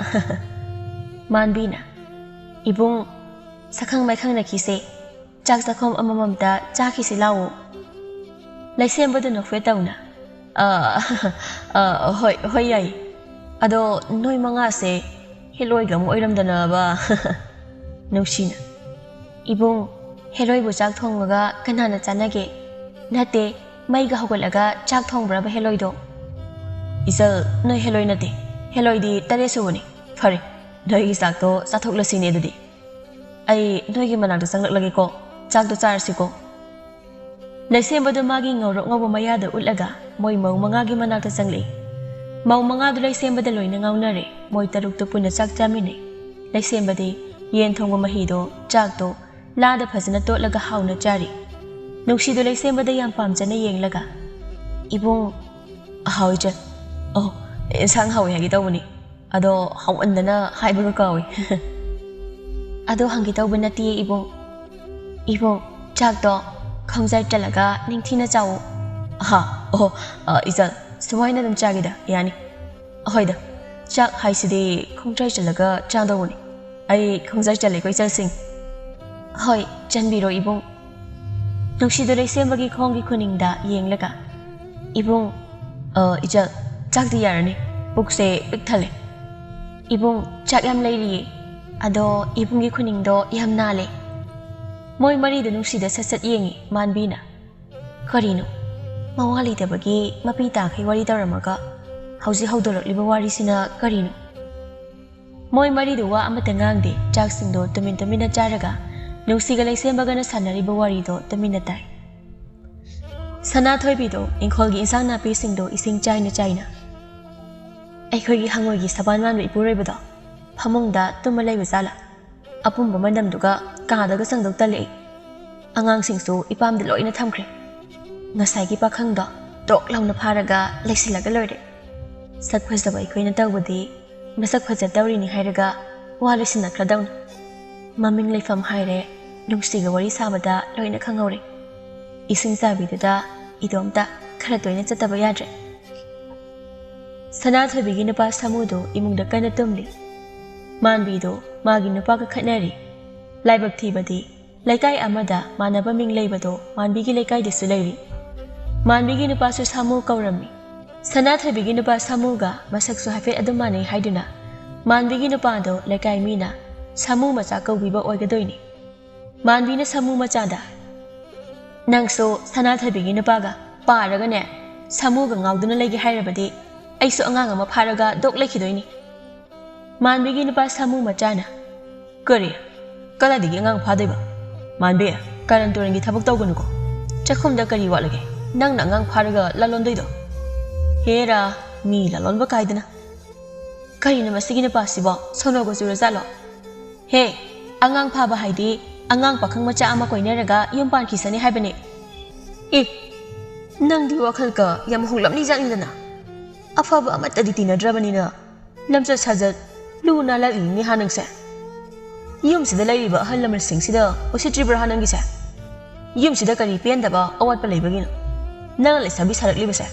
ꯃꯥꯟꯕꯤꯅ, "ꯏꯕꯨꯡ, ꯁꯛꯈꯪ ꯃꯥꯏꯈꯪꯅꯈꯤꯁꯦ, ꯆꯥꯛ ꯆꯥꯛꯈꯣꯝ ꯑꯃꯃꯝꯇ ꯆꯥꯈꯤꯁꯤ ꯂꯥꯛꯑꯣ꯫ ꯂꯩꯁꯦꯝꯕꯗꯨ ꯅꯣꯛꯐꯦꯠ ꯇꯧꯅ꯫ ꯑ, ꯑ, ꯍꯣꯏ, ꯍꯣꯏ, ꯌꯥꯏ꯫ ꯑꯗꯣ ꯅꯣꯏ ꯃꯉꯥꯁꯦ ꯍꯦꯂꯣꯏꯒ ꯑꯃꯨꯛ ꯑꯣꯏꯔꯝꯗꯅꯕ?" ꯅꯨꯡꯁꯤꯅ, "ꯏꯕꯨꯡ, ꯍꯦꯂꯣꯏꯕꯨ ꯆꯥꯛ ꯊꯣꯡꯉꯒ ꯀꯅꯥꯅ ꯆꯥꯅꯒꯦ? ꯅꯠꯇꯦ, ꯃꯩꯒ ꯍꯧꯒꯠꯂꯒ ꯆꯥꯛ ꯊꯣꯡꯕ꯭ꯔꯕ ꯍꯦꯂꯣꯏꯗꯣ?" "ꯏꯆꯜ, ꯅꯣꯏ ꯍꯦꯂꯣꯏ ꯅꯠꯇꯦ꯫ ꯍꯦꯂꯣꯏꯗꯤ ꯇꯔꯦꯠ ꯁꯨꯕꯅꯤ꯫ ꯐꯔꯦ, ꯅꯣꯏꯒꯤ ꯆꯥꯛꯇꯣ ꯆꯥꯊꯣꯛꯂꯁꯤꯅꯦ ꯑꯗꯨꯗꯤ꯫ ꯑꯩ ꯅꯣꯏꯒꯤ ꯃꯅꯥꯛꯇ ꯆꯪꯂꯛꯂꯒꯦꯀꯣ꯫ ꯆꯥꯛꯇꯣ ꯆꯥꯔꯁꯤꯀꯣ꯫" ꯂꯩꯁꯦꯝꯕꯗꯨ ꯃꯥꯒꯤ ꯉꯧꯔꯣꯛ ꯉꯧꯕ ꯃꯌꯥꯗ ꯎꯠꯂꯒ ꯃꯣꯏ ꯃꯧ ꯃꯉꯥꯒꯤ ꯃꯅꯥꯛꯇ ꯆꯪꯂꯛꯏ꯫ ꯃꯧ ꯃꯉꯥꯗꯨ ꯂꯩꯁꯦꯝꯕꯗ ꯂꯣꯏꯅ ꯉꯥꯎꯅꯔꯦ꯫ ꯃꯣꯏ ꯇꯔꯨꯛꯇꯨ ꯄꯨꯟꯅ ꯆꯥꯛ ꯆꯥꯃꯤꯟꯅꯩ꯫ ꯂꯩꯁꯦꯝꯕꯗꯤ ꯌꯦꯟ ꯊꯣꯡꯕ ꯃꯍꯤꯗꯣ, ꯆꯥꯛꯇꯣ ꯂꯥꯗ ꯐꯖꯅ ꯇꯣꯠꯂꯒ ꯍꯥꯎꯅ ꯆꯥꯔꯤ꯫ ꯅꯨꯡꯁꯤꯗꯨ ꯂꯩꯁꯦꯝꯕꯗ ꯌꯥꯝ ꯄꯥꯝꯖꯅ ꯌꯦꯡꯂꯒ, "ꯏꯕꯨꯡ, ꯑꯍꯥꯎ ꯏꯆꯟ, ꯑꯣ, ꯏꯟꯁꯥꯡ ꯍꯥꯎꯏ ꯍꯥꯏꯒꯦ ꯇꯧꯕꯅꯤ꯫ ꯑꯗꯣ ꯍꯥꯎꯃꯟꯗꯅ ꯍꯥꯏꯕꯒ ꯀꯥꯎꯏ꯫" "ꯑꯗꯣ ꯍꯪꯒꯦ ꯇꯧꯕ ꯅꯠꯇꯤꯌꯦ ꯏꯕꯨꯡ꯫ ꯏꯕꯨꯡ, ꯆꯥꯛꯇꯣ ꯈꯣꯡꯖꯥꯏ ꯆꯜꯂꯒ ꯅꯤꯡꯊꯤꯅ ꯆꯥꯎ꯫" "ꯍꯥ? ꯑꯣ, ꯑ, ꯏꯆꯜ, ꯁꯨꯃꯥꯏꯅ ꯑꯗꯨꯝ ꯆꯥꯒꯦꯗ, ꯌꯥꯅꯤ꯫" "ꯍꯣꯏꯗ, ꯆꯥꯛ ꯍꯥꯏꯁꯤꯗꯤ ꯈꯣꯡꯖꯥꯏ ꯆꯜꯂꯒ ꯆꯥꯗꯧꯕꯅꯤ꯫ ꯑꯩ ꯈꯣꯡꯖꯥꯏ ꯆꯜꯂꯦꯀꯣ ꯏꯆꯜꯁꯤꯡ꯫" "ꯍꯣꯏ, ꯆꯟꯕꯤꯔꯣ ꯏꯕꯨꯡ꯫" ꯅꯨꯡꯁꯤꯗꯨ ꯂꯩꯁꯦꯝꯕꯒꯤ ꯈꯣꯡꯒꯤ ꯈꯨꯅꯤꯡꯗ ꯌꯦꯡꯂꯒ, "ꯏꯕꯨꯡ, ꯑ, ꯏꯆꯜ, ꯆꯥꯛꯇꯤ ꯌꯥꯔꯅꯤ꯫ ꯄꯨꯛꯁꯦ ꯄꯤꯛ ꯊꯜꯂꯦ꯫" "ꯏꯕꯨꯡ, ꯆꯥꯛ ꯌꯥꯝ ꯂꯩꯔꯤꯌꯦ꯫ ꯑꯗꯣ ꯏꯕꯨꯡꯒꯤ ꯈꯨꯅꯤꯡꯗꯣ ꯌꯥꯝ ꯅꯥꯜꯂꯦ꯫" ꯃꯣꯏ ꯃꯔꯤꯗꯨ ꯅꯨꯡꯁꯤꯗ ꯁꯠ ꯁꯠ ꯌꯦꯡꯉꯤ ꯃꯥꯟꯕꯤꯅ꯫ "ꯀꯔꯤꯅꯣ? ꯃꯋꯥ ꯂꯩꯇꯕꯒꯤ ꯃꯄꯤ ꯇꯥꯈꯩ ꯋꯥꯔꯤ ꯇꯧꯔꯝꯃꯒ ꯍꯧꯖꯤꯛ ꯍꯧꯗꯣꯔꯛꯂꯤꯕ ꯋꯥꯔꯤꯁꯤꯅ ꯀꯔꯤꯅꯣ? ꯃꯣꯏ ꯃꯔꯤꯗꯨ ꯋꯥ ꯑꯃꯠꯇ ꯉꯥꯡꯗꯦ꯫ ꯆꯥꯛꯁꯤꯡꯗꯣ ꯇꯨꯃꯤꯟ ꯇꯨꯃꯤꯟꯅ ꯆꯥꯔꯒ ꯅꯨꯡꯁꯤꯒ ꯂꯩꯁꯦꯝꯕꯒꯅ ꯁꯥꯟꯅꯔꯤꯕ ꯋꯥꯔꯤꯗꯣ ꯇꯨꯃꯤꯟꯅ ꯇꯥꯏ꯫ ꯁꯅꯥꯊꯣꯏꯕꯤꯗꯣ ꯏꯪꯈꯣꯜꯒꯤ ꯏꯟꯁꯥꯡ ꯅꯥꯄꯤꯁꯤꯡꯗꯣ ꯏꯁꯤꯡ ꯆꯥꯏꯅ ꯆꯥꯏꯅ ꯑꯩꯈꯣꯏꯒꯤ ꯍꯪꯉꯣꯏꯒꯤ ꯁꯕꯥꯟ ꯃꯥꯟꯕ ꯏꯄꯨꯔꯣꯏꯕꯗꯣ ꯐꯃꯨꯡꯗ ꯇꯨꯝꯃ ꯂꯩꯕ ꯖꯥꯠꯂꯥ? ꯑꯄꯨꯝꯕ ꯃꯅꯝꯗꯨꯒ ꯀꯥꯗꯒ ꯆꯪꯗꯧ ꯇꯜꯂꯛꯏ꯫ ꯑꯉꯥꯡꯁꯤꯡꯁꯨ ꯏꯄꯥꯝꯗ ꯂꯣꯏꯅ ꯊꯝꯈ꯭ꯔꯦ꯫ ꯉꯁꯥꯏꯒꯤ ꯄꯥꯈꯪꯗꯣ ꯇꯣꯛ ꯂꯥꯎꯅ ꯐꯥꯔꯒ ꯂꯩꯁꯤꯜꯂꯒ ꯂꯣꯏꯔꯦ꯫ ꯁꯛ ꯐꯖꯕ ꯑꯩꯈꯣꯏꯅ ꯇꯧꯕꯗꯤ ꯃꯁꯛ ꯐꯖ ꯇꯧꯔꯤꯅꯤ ꯍꯥꯏꯔꯒ ꯋꯥ ꯂꯣꯏꯁꯤꯟꯅꯈ꯭ꯔꯗꯧꯅꯤ꯫ ꯃꯃꯤꯡ ꯂꯩꯐꯝ ꯍꯥꯏꯔꯦ, ꯅꯨꯡꯁꯤꯒ ꯋꯥꯔꯤ ꯁꯥꯕꯗ ꯂꯣꯏꯅ ꯈꯪꯍꯧꯔꯦ꯫ ꯏꯁꯤꯡ ꯆꯥꯏꯕꯤꯗꯨꯗ ꯏꯇꯣꯝꯇ ꯈꯔ ꯇꯣꯏꯅ ꯆꯠꯇꯕ ꯌꯥꯗ꯭ꯔꯦ꯫ ꯁꯅꯥꯊꯣꯏꯕꯤꯒꯤ ꯅꯨꯄꯥ ꯁꯥꯃꯨꯗꯨ ꯏꯃꯨꯡꯗ ꯀꯟꯅ ꯇꯨꯝꯂꯤ꯫ ꯃꯥꯟꯕꯤꯗꯨ ꯃꯥꯒꯤ ꯅꯨꯄꯥꯒ ꯈꯠꯅꯔꯤ꯫ ꯂꯥꯏꯕꯛ ꯊꯤꯕꯗꯤ ꯂꯩꯀꯥꯏ ꯑꯃꯗ ꯃꯥꯟꯅꯕ ꯃꯤꯡ ꯂꯩꯕꯗꯣ ꯃꯥꯟꯕꯤꯒꯤ ꯂꯩꯀꯥꯏꯗꯁꯨ ꯂꯩꯔꯤ꯫ ꯃꯥꯟꯕꯤꯒꯤ ꯅꯨꯄꯥꯁꯨ ꯁꯥꯃꯨ ꯀꯧꯔꯝꯃꯤ꯫ ꯁꯅꯥꯊꯣꯏꯕꯤꯒꯤ ꯅꯨꯄꯥ ꯁꯥꯃꯨꯒ ꯃꯁꯛꯁꯨ ꯍꯥꯏꯐꯦꯠ ꯑꯗꯨꯝ ꯃꯥꯟꯅꯩ ꯍꯥꯏꯗꯨꯅ ꯃꯥꯟꯕꯤꯒꯤ ꯅꯨꯄꯥꯗꯣ ꯂꯩꯀꯥꯏ ꯃꯤꯅ ꯁꯥꯃꯨ ꯃꯆꯥ ꯀꯧꯕꯤꯕ ꯑꯣꯏꯒꯗꯣꯏꯅꯤ꯫ ꯃꯥꯟꯕꯤꯅ ꯁꯥꯃꯨ ꯃꯆꯥꯗ, "ꯅꯪꯁꯨ ꯁꯅꯥꯊꯣꯏꯕꯤꯒꯤ ꯅꯨꯄꯥꯒ ꯄꯥꯔꯒꯅꯦ, ꯁꯥꯃꯨꯒ ꯉꯥꯎꯗꯨꯅ ꯂꯩꯒꯦ ꯍꯥꯏꯔꯕꯗꯤ ꯑꯩꯁꯨ ꯑꯉꯥꯡ ꯑꯃ ꯐꯥꯔꯒ ꯗꯣꯛ ꯂꯩꯈꯤꯗꯣꯏꯅꯤ꯫" ꯃꯥꯟꯕꯤꯒꯤ ꯅꯨꯄꯥ ꯁꯥꯃꯨ ꯃꯆꯥꯅ, "ꯀꯔꯤ? ꯀꯗꯥꯏꯗꯒꯤ ꯑꯉꯥꯡ ꯐꯥꯗꯣꯏꯕ? ꯃꯥꯟꯕꯤ, ꯀꯥꯔꯟ ꯇꯨꯔꯟꯒꯤ ꯊꯕꯛ ꯇꯧꯒꯅꯨꯀꯣ꯫ ꯆꯥꯛꯈꯨꯝꯗ ꯀꯔꯤ ꯋꯥꯠꯂꯒꯦ? ꯅꯪꯅ ꯑꯉꯥꯡ ꯐꯥꯔꯒ ꯂꯥꯂꯣꯟꯗꯣꯏꯗꯣ?" ꯍꯦꯔꯥ, ꯃꯤ ꯂꯥꯂꯣꯟꯕ ꯀꯥꯏꯗꯅ꯫ ꯀꯔꯤꯅꯣ ꯃꯁꯤꯒꯤ ꯅꯨꯄꯥꯁꯤꯕꯣ? ꯁꯣꯅꯣꯒ ꯆꯨꯔꯖꯥꯠꯂꯣ? ꯍꯦ, ꯑꯉꯥꯡ ꯐꯥꯕ ꯍꯥꯏꯗꯤ ꯑꯉꯥꯡ ꯄꯥꯈꯪ ꯃꯆꯥ ꯑꯃ ꯀꯣꯏꯅꯔꯒ ꯌꯨꯝ ꯄꯥꯟꯈꯤꯁꯅꯤ ꯍꯥꯏꯕꯅꯦ꯫ ꯑꯦ, ꯅꯪꯗꯤ ꯋꯥꯈꯜꯒ ꯌꯥꯝ ꯍꯣꯡꯂꯝꯅꯤ ꯖꯥꯠꯅꯤꯗꯅ꯫ ꯑꯐꯕ ꯑꯃꯠꯇꯗꯤ ꯇꯤꯟꯅꯗ꯭ꯔꯕꯅꯤꯅ ꯂꯝꯆꯠ ꯁꯥꯖꯠ ꯂꯨ ꯅꯥꯜꯂꯛꯂꯤꯅꯦ ꯍꯥ ꯅꯪꯁꯦ꯫ ꯌꯨꯝꯁꯤꯗ ꯂꯩꯔꯤꯕ ꯑꯍꯜ ꯂꯃꯟꯁꯤꯡꯁꯤꯗ ꯎꯁꯤꯠꯇ꯭ꯔꯤꯕ꯭ꯔꯥ ꯍꯥ ꯅꯪꯒꯤꯁꯦ? ꯌꯨꯝꯁꯤꯗ ꯀꯔꯤ ꯄꯦꯟꯗꯕ ꯑꯋꯥꯠꯄ ꯂꯩꯕꯒꯤꯅꯣ? ꯅꯪꯅ ꯂꯩꯁꯥꯕꯤ ꯁꯥꯔꯛꯂꯤꯕꯁꯦ?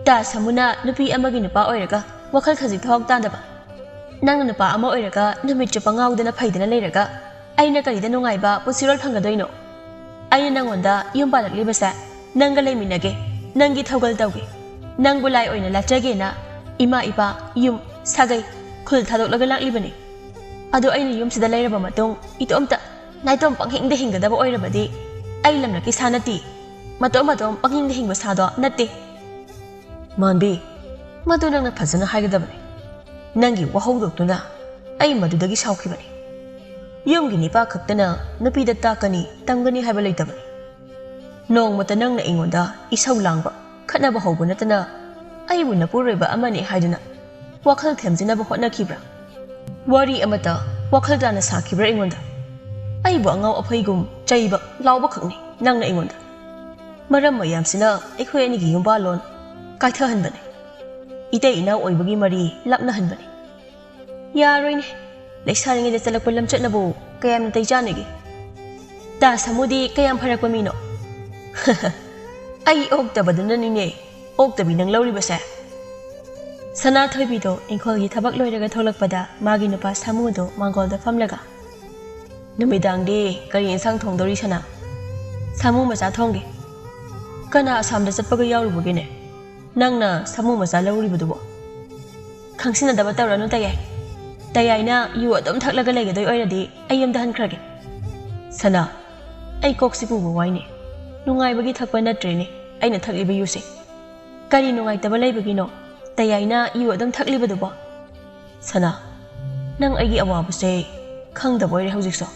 ꯇꯥ ꯁꯥꯃꯨꯅ ꯅꯨꯄꯤ ꯑꯃꯒꯤ ꯅꯨꯄꯥ ꯑꯣꯏꯔꯒ ꯋꯥꯈꯜ ꯈꯖꯤꯛ ꯊꯋꯥꯏ ꯇꯥꯗꯕ꯫ ꯅꯪꯅ ꯅꯨꯄꯥ ꯑꯃ ꯑꯣꯏꯔꯒ ꯅꯨꯃꯤꯠ ꯆꯨꯞꯄ ꯉꯥꯎꯗꯅ ꯐꯩꯗꯅ ꯂꯩꯔꯒ ꯑꯩꯅ ꯀꯔꯤꯗ ꯅꯨꯡꯉꯥꯏꯕ ꯄꯨꯟꯁꯤꯔꯣꯜ ꯐꯪꯒꯗꯣꯏꯅꯣ? ꯑꯩꯅ ꯅꯪꯉꯣꯟꯗ ꯌꯨꯝ ꯄꯥꯜꯂꯛꯂꯤꯕꯁꯦ ꯅꯪꯒ ꯂꯩꯃꯤꯟꯅꯒꯦ, ꯅꯪꯒꯤ ꯊꯧꯒꯜ ꯇꯧꯒꯦ, ꯅꯪꯕꯨ ꯂꯥꯏ ꯑꯣꯏꯅ ꯂꯥꯠꯆꯒꯦꯅ ꯏꯃꯥ ꯏꯄꯥ, ꯌꯨꯝ, ꯁꯥꯒꯩ, ꯈꯨꯜ ꯊꯥꯗꯣꯛꯂꯒ ꯂꯥꯛꯂꯤꯕꯅꯤ꯫ ꯑꯗꯣ ꯑꯩꯅ ꯌꯨꯝꯁꯤꯗ ꯂꯩꯔꯕ ꯃꯇꯨꯡ ꯏꯇꯣꯝꯇ ꯅꯥꯏꯇꯣꯝ ꯄꯪꯍꯤꯡꯗ ꯍꯤꯡꯒꯗꯕ ꯑꯣꯏꯔꯕꯗꯤ ꯑꯩ ꯂꯝꯂꯛꯀꯤ ꯁꯥ ꯅꯠꯇꯦ꯫ ꯃꯇꯣꯝ ꯃꯇꯣꯝ ꯄꯪꯍꯤꯡꯗ ꯍꯤꯡꯕ ꯁꯥꯗꯣ ꯅꯠꯇꯦ꯫ ꯃꯥꯟꯕꯤ, ꯃꯗꯨ ꯅꯪꯅ ꯐꯖꯅ ꯍꯥꯏꯒꯗꯕꯅꯤ꯫ ꯅꯪꯒꯤ ꯋꯥꯍꯧꯗꯣꯛꯇꯨꯅ ꯑꯩ ꯃꯗꯨꯗꯒꯤ ꯁꯥꯎꯈꯤꯕꯅꯤ꯫ ꯌꯨꯝꯒꯤ ꯅꯤꯄꯥ ꯈꯛꯇꯅ ꯅꯨꯄꯤꯗ ꯇꯥꯛꯀꯅꯤ, ꯇꯝꯒꯅꯤ ꯍꯥꯏꯕ ꯂꯩꯇꯕꯅꯤ꯫ ꯅꯣꯡꯃꯇ ꯅꯪꯅ ꯑꯩꯉꯣꯟꯗ ꯏꯁꯧ ꯂꯥꯡꯕ, ꯈꯠꯅꯕ ꯍꯧꯕ ꯅꯠꯇꯅ ꯑꯩꯕꯨ ꯅꯄꯨꯔꯣꯏꯕ ꯑꯃꯅꯤ ꯍꯥꯏꯗꯨꯅ ꯋꯥꯈꯜ ꯊꯦꯝꯖꯤꯟꯅꯕ ꯍꯣꯠꯅꯈꯤꯕ꯭ꯔꯥ? ꯋꯥꯔꯤ ꯑꯃꯠꯇ ꯋꯥꯈꯜ ꯇꯥꯅ ꯁꯥꯈꯤꯕ꯭ꯔꯥ ꯑꯩꯉꯣꯟꯗ? ꯑꯩꯕꯨ ꯑꯉꯥꯎ ꯑꯐꯩꯒꯨꯝ ꯆꯩꯕ, ꯂꯥꯎꯕ ꯈꯛꯅꯤ ꯅꯪꯅ ꯑꯩꯉꯣꯟꯗ꯫ ꯃꯔꯝ ꯃꯌꯥꯝꯁꯤꯅ ꯑꯩꯈꯣꯏ ꯑꯅꯤꯒꯤ ꯌꯨꯝꯕꯥꯜꯂꯣꯟ ꯀꯥꯏꯊꯍꯟꯕꯅꯤ꯫ ꯏꯇꯩ ꯏꯅꯥꯎ ꯑꯣꯏꯕꯒꯤ ꯃꯔꯤ ꯂꯥꯞꯅꯍꯟꯕꯅꯤ꯫ ꯌꯥꯔꯣꯏꯅꯦ, ꯂꯩꯁꯥꯔꯤꯉꯩꯗ ꯆꯠꯂꯛꯄ ꯂꯝꯆꯠꯅꯕꯨ ꯀꯌꯥꯝ ꯅꯥꯇꯩ ꯆꯥꯅꯒꯦ? ꯇꯥ ꯁꯥꯃꯨꯗꯤ ꯀꯌꯥꯝ ꯐꯔꯛꯄ ꯃꯤꯅꯣ? ꯑꯩ ꯑꯣꯛꯇꯕꯗꯨꯅꯅꯤꯅꯦ ꯑꯣꯛꯇꯕꯤ ꯅꯪ ꯂꯧꯔꯤꯕꯁꯦ꯫ ꯁꯅꯥꯊꯣꯏꯕꯤꯗꯣ ꯏꯪꯈꯣꯜꯒꯤ ꯊꯕꯛ ꯂꯣꯏꯔꯒ ꯊꯣꯛꯂꯛꯄꯗ ꯃꯥꯒꯤ ꯅꯨꯄꯥ ꯁꯥꯃꯨꯗꯣ ꯃꯥꯡꯒꯣꯜꯗ ꯐꯝꯂꯒ, "ꯅꯨꯃꯤꯗꯥꯡꯗꯤ ꯀꯔꯤ ꯏꯟꯁꯥꯡ ꯊꯣꯡꯗꯧꯔꯤ, ꯁꯅꯥ?" "ꯁꯥꯃꯨ ꯃꯆꯥ ꯊꯣꯡꯒꯦ꯫ ꯀꯅꯥ ꯑꯁꯥꯝꯗ ꯆꯠꯄꯒ ꯌꯥꯎꯔꯨꯕꯒꯦꯅꯦ? ꯅꯪꯅ ꯁꯥꯃꯨ ꯃꯆꯥ ꯂꯧꯔꯤꯕꯗꯨꯕꯣ?" "ꯈꯪꯁꯤꯟꯅꯗꯕ ꯇꯧꯔꯅꯨ, ꯇꯌꯥꯏ꯫ ꯇꯌꯥꯏꯅ ꯌꯨ ꯑꯗꯨꯝ ꯊꯛꯂꯒ ꯂꯩꯒꯗꯣꯏ ꯑꯣꯏꯔꯗꯤ ꯑꯩ ꯌꯨꯝꯗ ꯍꯟꯈ꯭ꯔꯒꯦ꯫" "ꯁꯅꯥ, ꯑꯩ ꯀꯣꯛꯁꯤ ꯄꯨꯕ ꯋꯥꯏꯅꯦ꯫ ꯅꯨꯡꯉꯥꯏꯕꯒꯤ ꯊꯛꯄ ꯅꯠꯇ꯭ꯔꯦꯅꯦ ꯑꯩꯅ ꯊꯛꯂꯤꯕ ꯌꯨꯁꯦ꯫ ꯀꯔꯤ ꯅꯨꯡꯉꯥꯏꯇꯕ ꯂꯩꯕꯒꯤꯅꯣ ꯇꯌꯥꯏꯅ ꯌꯨ ꯑꯗꯨꯝ ꯊꯛꯂꯤꯕꯗꯨꯕꯣ? ꯁꯅꯥ, ꯅꯪ ꯑꯩꯒꯤ ꯑꯋꯥꯕꯁꯦ ꯈꯪꯗꯕ ꯑꯣꯏꯔꯦ ꯍꯧꯖꯤꯛꯁꯨ꯫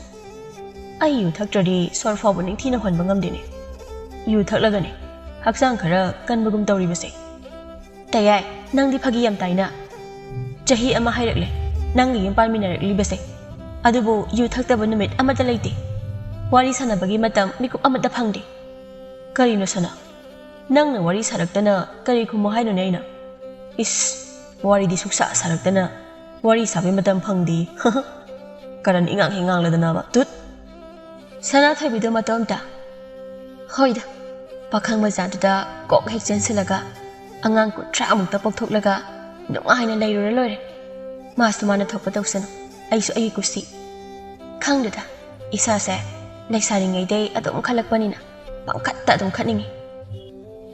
ꯑꯩ ꯌꯨ ꯊꯛꯇ꯭ꯔꯗꯤ ꯁꯣꯔ ꯐꯥꯎꯕ ꯅꯤꯡꯊꯤꯅ ꯍꯣꯟꯕ ꯉꯝꯗꯦꯅꯦ꯫ ꯌꯨ ꯊꯛꯂꯒꯅꯦ ꯍꯛꯆꯥꯡ ꯈꯔ ꯀꯟꯕꯒꯨꯝ ꯇꯧꯔꯤꯕꯁꯦ꯫" "ꯇꯌꯥꯏ, ꯅꯪꯗꯤ ꯐꯥꯒꯤ ꯌꯥꯝ ꯇꯥꯏꯅ꯫ ꯆꯍꯤ ꯑꯃ ꯍꯥꯏꯔꯛꯂꯦ ꯅꯪꯒ ꯌꯨꯝ ꯄꯥꯟꯃꯤꯟꯅꯔꯛꯂꯤꯕꯁꯦ, ꯑꯗꯨꯕꯨ ꯌꯨ ꯊꯛꯇꯕ ꯅꯨꯃꯤꯠ ꯑꯃꯠꯇ ꯂꯩꯇꯦ꯫ ꯋꯥꯔꯤ ꯁꯥꯟꯅꯕꯒꯤ ꯃꯇꯝ ꯃꯤꯀꯨꯞ ꯑꯃꯠꯇ ꯐꯪꯗꯦ꯫ ꯀꯔꯤꯅꯣ ꯁꯅꯥ, ꯅꯪꯅ ꯋꯥꯔꯤ ꯁꯥꯔꯛꯇꯅ ꯀꯔꯤ ꯈꯨꯝꯃꯣ ꯍꯥꯏꯅꯣꯅꯦ ꯑꯩꯅ? ꯏꯁ, ꯋꯥꯔꯤꯗꯤ ꯁꯨꯛꯁꯥ ꯁꯥꯔꯛꯇꯅ ꯋꯥꯔꯤ ꯁꯥꯕꯩ ꯃꯇꯝ ꯐꯪꯗꯦ꯫" ꯀꯔꯟ ꯏꯉꯥꯡ ꯍꯦꯛ ꯉꯥꯡꯂꯗꯅꯕ꯫ ꯇꯨꯠ! ꯁꯅꯥꯊꯣꯏꯕꯤꯗꯣ ꯃꯇꯣꯝꯇ, ꯍꯣꯏꯗ, ꯄꯥꯈꯪ ꯃꯆꯥꯗꯨꯗ ꯀꯣꯛ ꯍꯦꯛ ꯆꯦꯟꯁꯤꯜꯂꯒ ꯑꯉꯥꯡ ꯀꯨꯟꯊ꯭ꯔꯥ ꯃꯨꯛꯇ ꯄꯣꯛꯊꯣꯛꯂꯒ ꯅꯨꯡꯉꯥꯏꯅ ꯂꯩꯔꯨꯔ ꯂꯣꯏꯔꯦ꯫ ꯃꯥꯁꯨ ꯃꯥꯅ ꯊꯣꯛꯄ ꯇꯧꯁꯅꯨ, ꯑꯩꯁꯨ ꯑꯩꯒꯤ ꯀꯨꯁꯤ꯫ ꯈꯪꯗꯦꯗ, ꯏꯁꯥꯁꯦ ꯂꯩꯁꯥꯔꯤꯉꯩꯗꯩ ꯑꯗꯨꯝ ꯈꯜꯂꯛꯄꯅꯤꯅ ꯄꯪꯈꯠꯇ ꯑꯗꯨꯝ ꯈꯠꯅꯤꯡꯉꯤ꯫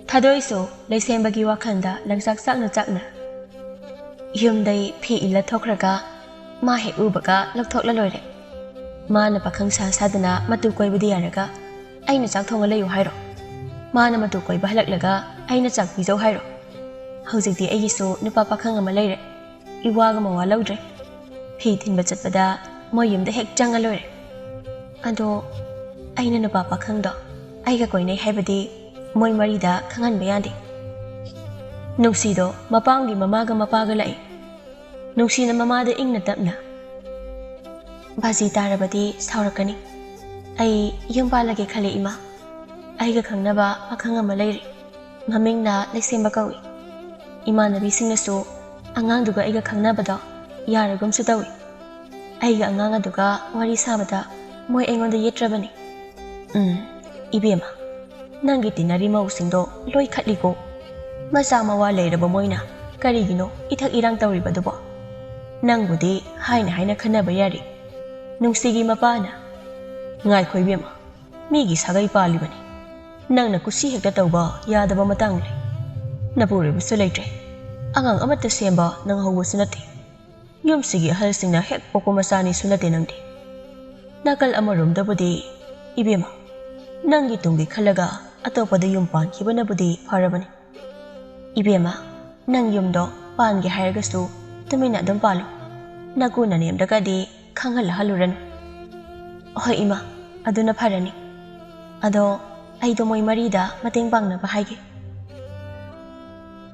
ꯊꯥꯗꯣꯏꯁꯨ ꯂꯩꯁꯦꯝꯕꯒꯤ ꯋꯥꯈꯜꯗ ꯂꯪꯆꯥꯛ ꯆꯥꯛꯅ ꯆꯥꯛꯅ ꯌꯨꯝꯗꯩ ꯐꯤ ꯏꯜꯂ ꯊꯣꯛꯈ꯭ꯔꯒ ꯃꯥ ꯍꯦꯛ ꯎꯕꯒ ꯂꯧꯊꯣꯛꯂ ꯂꯣꯏꯔꯦ꯫ ꯃꯥꯅ ꯄꯥꯈꯪ ꯁꯥ ꯁꯥꯗꯅ ꯃꯇꯨ ꯀꯣꯏꯕꯗꯤ ꯌꯥꯔꯒ ꯑꯩꯅ ꯆꯥꯛ ꯊꯣꯡꯉ ꯂꯩꯌꯨ ꯍꯥꯏꯔꯣ? ꯃꯥꯅ ꯃꯇꯨ ꯀꯣꯏꯕ ꯍꯜꯂꯛꯂꯒ ꯑꯩꯅ ꯆꯥꯛ ꯄꯤꯖꯧ ꯍꯥꯏꯔꯣ? ꯍꯧꯖꯤꯛꯇꯤ ꯑꯩꯒꯤꯁꯨ ꯅꯨꯄꯥ ꯄꯥꯈꯪ ꯑꯃ ꯂꯩꯔꯦ꯫ ꯏꯋꯥꯒ ꯃꯋꯥ ꯂꯧꯗ꯭ꯔꯦ꯫ ꯐꯤ ꯊꯤꯟꯕ ꯆꯠꯄꯗ ꯃꯣꯏ ꯌꯨꯝꯗ ꯍꯦꯛ ꯆꯪꯉ ꯂꯣꯏꯔꯦ꯫ ꯑꯗꯣ ꯑꯩꯅ ꯅꯨꯄꯥ ꯄꯥꯈꯪꯗꯣ ꯑꯩꯒ ꯀꯣꯏꯅꯩ ꯍꯥꯏꯕꯗꯤ ꯃꯣꯏ ꯃꯔꯤꯗ ꯈꯪꯍꯟꯕ ꯌꯥꯗꯦ꯫ ꯅꯨꯡꯁꯤꯗꯣ ꯃꯄꯥꯝꯒꯤ ꯃꯃꯥꯒ ꯃꯄꯥꯒ ꯂꯥꯛꯏ꯫ ꯅꯨꯡꯁꯤꯅ ꯃꯃꯥꯗ ꯏꯪꯅ ꯇꯞꯅ, "ꯕꯥꯖꯤ ꯇꯥꯔꯕꯗꯤ ꯁꯥꯎꯔꯛꯀꯅꯤ꯫ ꯑꯩ ꯌꯨꯝ ꯄꯥꯜꯂꯒꯦ ꯈꯜꯂꯦ ꯏꯃꯥ꯫ ꯑꯩꯒ ꯈꯪꯅꯕ ꯄꯥꯈꯪ ꯑꯃ ꯂꯩꯔꯦ꯫ ꯃꯃꯤꯡꯅ ꯂꯩꯁꯦꯝꯕ ꯀꯧꯏ꯫ ꯏꯃꯥꯟꯅꯕꯤꯁꯤꯡꯅꯁꯨ ꯑꯉꯥꯡꯗꯨꯒ ꯑꯩꯒ ꯈꯪꯅꯕꯗꯣ ꯌꯥꯔꯒꯨꯝꯁꯨ ꯇꯧꯏ꯫ ꯑꯩꯒ ꯑꯉꯥꯡ ꯑꯗꯨꯒ ꯋꯥꯔꯤ ꯁꯥꯕꯗ ꯃꯣꯏ ꯑꯩꯉꯣꯟꯗ ꯌꯦꯠꯇ꯭ꯔꯕꯅꯤ꯫" "ꯎꯝ, ꯏꯕꯦꯝꯃ, ꯅꯪꯒꯤ ꯇꯤꯟꯅꯔꯤ ꯃꯧꯁꯤꯡꯗꯣ ꯂꯣꯏ ꯈꯠꯂꯤꯀꯣ꯫ ꯃꯆꯥ ꯃꯋꯥ ꯂꯩꯔꯕ ꯃꯣꯏꯅ ꯀꯔꯤꯒꯤꯅꯣ ꯏꯊꯛ ꯏꯔꯥꯡ ꯇꯧꯔꯤꯕꯗꯨꯕꯣ? ꯅꯪꯕꯨꯗꯤ ꯍꯥꯏꯅ ꯍꯥꯏꯅ ꯈꯟꯅꯕ ꯌꯥꯔꯤ꯫ ꯅꯨꯡꯁꯤꯒꯤ ꯃꯄꯥꯅ, ꯉꯥꯏꯈꯣ ꯏꯕꯦꯝꯃ, ꯃꯤꯒꯤ ꯁꯥꯒꯩ ꯄꯥꯜꯂꯤꯕꯅꯤ꯫ ꯅꯪꯅ ꯀꯨꯁꯤ ꯍꯦꯛꯇ ꯇꯧꯕ ꯌꯥꯗꯕ ꯃꯇꯥꯡ ꯂꯩ꯫ ꯅꯄꯨꯔꯣꯏꯕꯁꯨ ꯂꯩꯇ꯭ꯔꯦ꯫ ꯑꯉꯥꯡ ꯑꯃꯠꯇ ꯁꯦꯝꯕ ꯅꯪꯍꯧꯕꯁꯨ ꯅꯠꯇꯦ꯫ ꯌꯨꯝꯁꯤꯒꯤ ꯑꯍꯜꯁꯤꯡꯅ ꯍꯦꯛ ꯄꯣꯛꯄ ꯃꯆꯥꯅꯤꯁꯨ ꯅꯠꯇꯦ ꯅꯪꯗꯤ꯫ ꯅꯥꯀꯜ ꯑꯃꯔꯣꯝꯗꯕꯨꯗꯤ, ꯏꯕꯦꯝꯃ, ꯅꯪꯒꯤ ꯇꯨꯡꯒꯤ ꯈꯜꯂꯒ ꯑꯇꯣꯞꯄꯗ ꯌꯨꯝ ꯄꯥꯟꯈꯤꯕꯅꯕꯨꯗꯤ ꯐꯔꯕꯅꯤ꯫ ꯏꯕꯦꯝꯃ, ꯅꯪ ꯌꯨꯝꯗꯣ ꯄꯥꯟꯒꯦ ꯍꯥꯏꯔꯒꯁꯨ ꯇꯨꯃꯤꯟꯅ ꯑꯗꯨꯝ ꯄꯥꯜꯂꯨ꯫ ꯅꯀꯨ ꯅꯅꯦꯝꯗꯒꯗꯤ ꯈꯪꯍꯜꯂꯍꯜꯂꯨꯔꯅꯨ꯫" "ꯍꯣꯏ ꯏꯃꯥ, ꯑꯗꯨꯅ ꯐꯔꯅꯤ꯫ ꯑꯗꯣ ꯑꯩꯗꯣ ꯃꯣꯏ ꯃꯔꯤꯗ ꯃꯇꯦꯡ ꯄꯥꯡꯅꯕ ꯍꯥꯏꯒꯦ꯫"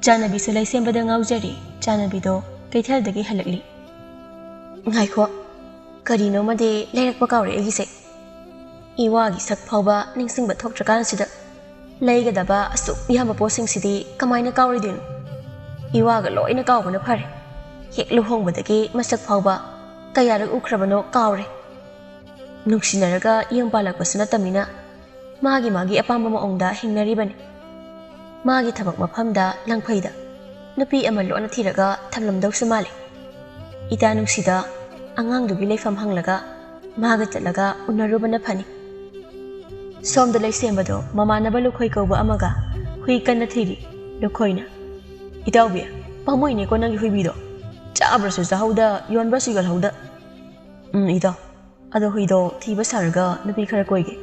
ꯆꯥꯅꯕꯤꯁꯨ ꯂꯩꯁꯦꯝꯕꯗ ꯉꯥꯎꯖꯔꯤ꯫ ꯆꯥꯅꯕꯤꯗꯣ ꯀꯩꯊꯦꯜꯗꯒꯤ ꯍꯜꯂꯛꯂꯤ꯫ "ꯉꯥꯏꯈꯣ, ꯀꯔꯤꯅꯣꯃꯗꯤ ꯂꯩꯔꯛꯄ ꯀꯥꯎꯔꯦ ꯑꯩꯒꯤꯁꯦ꯫ ꯏꯋꯥꯒꯤ ꯁꯛ ꯐꯥꯎꯕ ꯅꯤꯡꯁꯤꯡꯕ ꯊꯣꯛꯇ꯭ꯔꯀꯥꯟꯁꯤꯗ ꯂꯩꯒꯗꯕ ꯑꯁꯨꯛ ꯌꯥꯝꯕ ꯄꯣꯠꯁꯤꯡꯁꯤꯗꯤ ꯀꯃꯥꯏꯅ ꯀꯥꯎꯔꯣꯏꯗꯣꯏꯅꯣ? ꯏꯋꯥꯒ ꯂꯣꯏꯅ ꯀꯥꯎꯕꯅ ꯐꯔꯦ꯫ ꯍꯦꯛ ꯂꯨꯍꯣꯡꯕꯗꯒꯤ ꯃꯁꯛ ꯐꯥꯎꯕ ꯀꯌꯥꯔꯛ ꯎꯈ꯭ꯔꯕꯅꯣ ꯀꯥꯎꯔꯦ꯫ ꯅꯨꯡꯁꯤꯅꯔꯒ ꯌꯨꯝ ꯄꯥꯜꯂꯛꯄꯁꯨ ꯅꯠꯇꯕꯅꯤꯅ ꯃꯥꯒꯤ ꯃꯥꯒꯤ ꯑꯄꯥꯝꯕ ꯃꯑꯣꯡꯗ ꯍꯤꯡꯅꯔꯤꯕꯅꯤ꯫ ꯃꯥꯒꯤ ꯊꯕꯛ ꯃꯐꯝꯗ ꯂꯪꯐꯩꯗ ꯅꯨꯄꯤ ꯑꯃ ꯂꯣꯟꯅ ꯊꯤꯔꯒ ꯊꯝꯂꯝꯗꯧꯁꯨ ꯃꯥꯜꯂꯤ꯫ ꯏꯇꯥ ꯅꯨꯡꯁꯤꯗ ꯑꯉꯥꯡꯗꯨꯒꯤ ꯂꯩꯐꯝ ꯍꯪꯂꯒ ꯃꯥꯒ ꯆꯠꯂꯒ ꯎꯅꯔꯨꯕꯅ ꯐꯅꯤ꯫" ꯁꯣꯝꯗ ꯂꯩꯁꯦꯝꯕꯗꯣ ꯃꯃꯥꯟꯅꯕ ꯂꯨꯈꯣꯏ ꯀꯧꯕ ꯑꯃꯒ ꯍꯨꯏ ꯀꯟꯅ ꯊꯤꯔꯤ꯫ ꯂꯨꯈꯣꯏꯅ, "ꯏꯇꯥꯎꯕꯤ, ꯄꯥꯝꯃꯨꯏꯅꯦꯀꯣ ꯅꯪꯒꯤ ꯍꯨꯏꯕꯤꯗꯣ꯫ ꯆꯥꯕ꯭ꯔꯁꯨ ꯆꯥꯍꯧꯗ, ꯌꯣꯟꯕ꯭ꯔꯁꯨ ꯌꯣꯜꯍꯧꯗ꯫" "ꯎꯝ, ꯏꯇꯥꯎ, ꯑꯗꯣ ꯍꯨꯏꯗꯣ ꯊꯤꯕ ꯁꯥꯔꯒ ꯅꯨꯄꯤ ꯈꯔ ꯀꯣꯏꯒꯦ꯫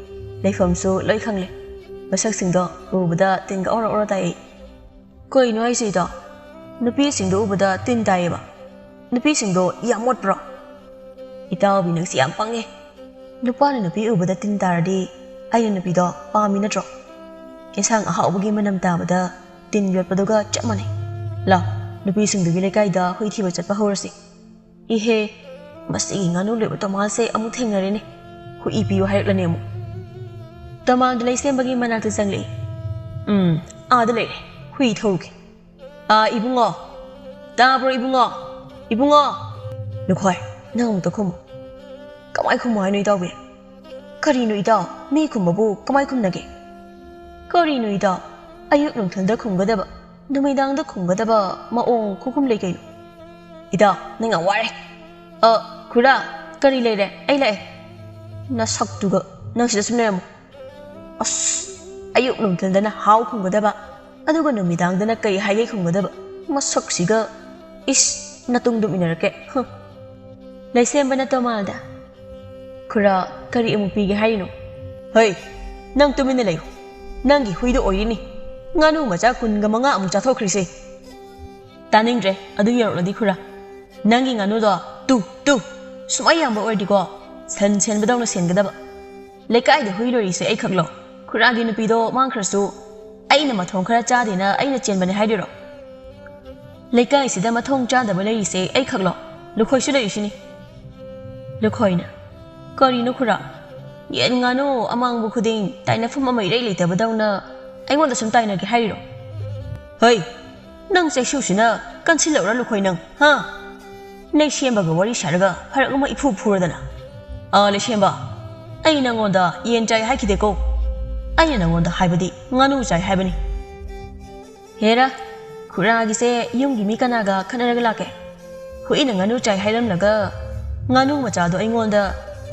ꯂꯩꯐꯝꯁꯨ ꯂꯣꯏ ꯈꯪꯂꯦ꯫ ꯃꯁꯛꯁꯤꯡꯗꯣ ꯎꯕꯗ ꯇꯤꯟꯒ ꯑꯣꯔꯣ ꯑꯣꯔꯣ ꯇꯥꯏ꯫ ꯀꯩꯅꯣ ꯍꯥꯏꯁꯦ ꯏꯇꯥꯎ? ꯅꯨꯄꯤꯁꯤꯡꯗꯣ ꯎꯕꯗ ꯇꯤꯟ ꯇꯥꯏꯌꯦꯕ? ꯅꯨꯄꯤꯁꯤꯡꯗꯣ ꯌꯥꯝ ꯃꯣꯠꯄ꯭ꯔꯣ? ꯏꯇꯥꯎꯕꯤ, ꯅꯪꯁꯤ ꯌꯥꯝ ꯄꯪꯉꯦ꯫ ꯅꯨꯄꯥꯅ ꯅꯨꯄꯤ ꯎꯕꯗ ꯇꯤꯟ ꯇꯥꯔꯗꯤ ꯑꯩꯅ ꯅꯨꯄꯤꯗꯣ ꯄꯥꯝꯃꯤ ꯅꯠꯇ꯭ꯔꯣ? ꯌꯦꯟꯁꯥꯡ ꯑꯍꯥꯎꯕꯒꯤ ꯃꯅꯝ ꯇꯥꯕꯗ ꯇꯤꯟ ꯌꯣꯠꯄꯗꯨꯒ ꯆꯞ ꯃꯥꯟꯅꯩ꯫ ꯂꯥꯎ, ꯅꯨꯄꯤꯁꯤꯡꯗꯨꯒꯤ ꯂꯩꯀꯥꯏꯗ ꯍꯨꯏ ꯊꯤꯕ ꯆꯠꯄ ꯍꯧꯔꯁꯤ꯫ ꯏꯍꯦ, ꯃꯁꯤꯒꯤ ꯉꯥꯅꯨ ꯂꯣꯏꯕ ꯇꯣꯃꯥꯜꯁꯦ ꯑꯃꯨꯛ ꯊꯦꯡꯅꯔꯦꯅꯦ꯫ ꯍꯨꯏ ꯄꯤꯌꯨ ꯍꯥꯏꯔꯛꯂꯅꯤ ꯑꯃꯨꯛ꯫ ꯇꯣꯃꯥꯜꯗꯨ ꯂꯩꯁꯦꯝꯕꯒꯤ ꯃꯅꯥꯛꯇ ꯆꯪꯂꯛꯏ꯫ "ꯎꯝ, ꯑꯥꯗ ꯂꯩꯔꯦ꯫ ꯍꯨꯏ ꯊꯧꯔꯨꯒꯦ꯫ ꯑꯥ, ꯏꯕꯨꯡꯉꯣ꯫ ꯇꯥꯕ꯭ꯔꯣ, ꯏꯕꯨꯡꯉꯣ? ꯏꯕꯨꯡꯉꯣ!" "ꯂꯨꯈꯣꯏ, ꯅꯪ ꯑꯃꯨꯛꯇ ꯈꯨꯝꯃꯨ꯫ ꯀꯃꯥꯏ ꯈꯨꯝꯃꯨ ꯍꯥꯏꯅꯣ, ꯏꯇꯥꯎꯕꯤ?" "ꯀꯔꯤꯅꯣ, ꯏꯇꯥꯎ? ꯃꯤ ꯈꯨꯝꯕꯕꯨ ꯀꯃꯥꯏ ꯈꯨꯝꯅꯒꯦ?" "ꯀꯔꯤꯅꯣ, ꯏꯇꯥꯎ? ꯑꯌꯨꯛ ꯅꯨꯡꯊꯤꯜꯗ ꯈꯨꯝꯒꯗꯕ, ꯅꯨꯃꯤꯗꯥꯡꯗ ꯈꯨꯝꯒꯗꯕ ꯃꯑꯣꯡ ꯈꯨꯈꯨꯝ ꯂꯩ ꯀꯩꯅꯣ?" "ꯏꯇꯥꯎ, ꯅꯪ ꯌꯥꯝ ꯋꯥꯔꯦ꯫ ꯑ, ꯈꯨꯔꯥ, ꯀꯔꯤ ꯂꯩꯔꯦ? ꯑꯩ ꯂꯥꯛꯑꯦ꯫ ꯅꯁꯛꯇꯨꯒ, ꯅꯪ ꯁꯤꯗ ꯁꯨꯝ ꯂꯩꯔꯝꯃꯣ꯫ ꯑꯁ, ꯑꯌꯨꯛ ꯅꯨꯡꯊꯤꯜꯗꯅ ꯍꯥꯎ ꯈꯨꯝꯒꯗꯕ, ꯑꯗꯨꯒ ꯅꯨꯃꯤꯗꯥꯡꯗꯅ ꯀꯩ ꯍꯥꯏꯒꯦ ꯈꯨꯝꯒꯗꯕ꯫ ꯃꯁꯛꯁꯤꯒ, ꯏꯁ, ꯅꯇꯨꯡꯗꯨꯝ ꯏꯟꯅꯔꯛꯀꯦ꯫ ꯍꯨꯝ꯫" ꯂꯩꯁꯦꯝꯕꯅ ꯇꯣꯃꯥꯜꯗ, "ꯈꯨꯔꯥ, ꯀꯔꯤ ꯑꯃꯨꯛ ꯄꯤꯒꯦ ꯍꯥꯏꯔꯤꯅꯣ?" "ꯍꯩ, ꯅꯪ ꯇꯨꯃꯤꯟꯅ ꯂꯩꯌꯨ꯫ ꯅꯪꯒꯤ ꯍꯨꯏꯗꯣ ꯑꯣꯏꯔꯤꯅꯤ ꯉꯥꯅꯨ ꯃꯆꯥ ꯀꯨꯟꯒ ꯃꯉꯥ ꯑꯃꯨꯛ ꯆꯥꯊꯣꯛꯈ꯭ꯔꯤꯁꯦ꯫ ꯇꯥꯅꯤꯡꯗ꯭ꯔꯦ, ꯑꯗꯨ ꯌꯧꯔꯛꯂꯗꯤ ꯈꯨꯔꯥ꯫ ꯅꯪꯒꯤ ꯉꯥꯅꯨꯗꯣ ꯇꯨ, ꯇꯨ, ꯁꯨꯃꯥꯏ ꯌꯥꯝꯕ ꯑꯣꯏꯔꯗꯤꯀꯣ, ꯁꯟ ꯁꯦꯟꯕꯗꯧꯅ ꯁꯦꯟꯒꯗꯕ꯫ ꯂꯩꯀꯥꯏꯗ ꯍꯨꯏ ꯂꯣꯏꯔꯤꯁꯦ ꯑꯩꯈꯛꯂꯣ? ꯈꯨꯔꯥꯒꯤ ꯅꯨꯄꯤꯗꯣ ꯃꯥꯡꯈ꯭ꯔꯁꯨ ꯑꯩꯅ ꯃꯊꯣꯡ ꯈꯔ ꯆꯥꯗꯦꯅ ꯑꯩꯅ ꯆꯦꯟꯕꯅꯦ ꯍꯥꯏꯗꯣꯏꯔꯣ? ꯂꯩꯀꯥꯏꯁꯤꯗ ꯃꯊꯣꯡ ꯆꯥꯗꯕ ꯂꯩꯔꯤꯁꯦ ꯑꯩꯈꯛꯂꯣ? ꯂꯨꯈꯣꯏꯁꯨ ꯂꯩꯔꯤꯁꯤꯅꯤ꯫" ꯂꯨꯈꯣꯏꯅ, "ꯀꯔꯤꯅꯣ ꯈꯨꯔꯥ? ꯌꯦꯟ ꯉꯥꯅꯨ ꯑꯃꯥꯡꯕ ꯈꯨꯗꯤꯡ ꯇꯥꯏꯅꯐꯝ ꯑꯃ ꯏꯔꯩ ꯂꯩꯇꯕꯗꯧꯅ ꯑꯩꯉꯣꯟꯗ ꯁꯨꯝ ꯇꯥꯏꯅꯒꯦ ꯍꯥꯏꯔꯤꯔꯣ? ꯍꯩ, ꯅꯪ ꯆꯩꯁꯨꯁꯤꯅ ꯀꯟꯁꯤꯜꯂꯛꯎꯔꯥ ꯂꯨꯈꯣꯏ ꯅꯪ, ꯍꯥ? ꯂꯩꯁꯦꯝꯕꯒ ꯋꯥꯔꯤ ꯁꯥꯔꯒ ꯐꯔꯛ ꯑꯃ ꯏꯐꯨ ꯐꯨꯔꯗꯅ꯫ ꯑꯥ, ꯂꯩꯁꯦꯝꯕ, ꯑꯩ ꯅꯪꯉꯣꯟꯗ ꯌꯦꯟ ꯆꯥꯏ ꯍꯥꯏꯈꯤꯗꯦꯀꯣ? ꯑꯩꯅ ꯅꯪꯉꯣꯟꯗ ꯍꯥꯏꯕꯗꯤ ꯉꯥꯅꯨ ꯆꯥꯏ ꯍꯥꯏꯕꯅꯤ꯫" "ꯍꯦꯔꯥ, ꯈꯨꯔꯥꯒꯤꯁꯦ ꯌꯨꯝꯒꯤ ꯃꯤ ꯀꯅꯥꯒ ꯈꯠꯅꯔꯒ ꯂꯥꯛꯀꯦ? ꯍꯨꯏꯅ ꯉꯥꯅꯨ ꯆꯥꯏ ꯍꯥꯏꯔꯝꯂꯒ ꯉꯥꯅꯨ ꯃꯆꯥꯗꯣ ꯑꯩꯉꯣꯟꯗ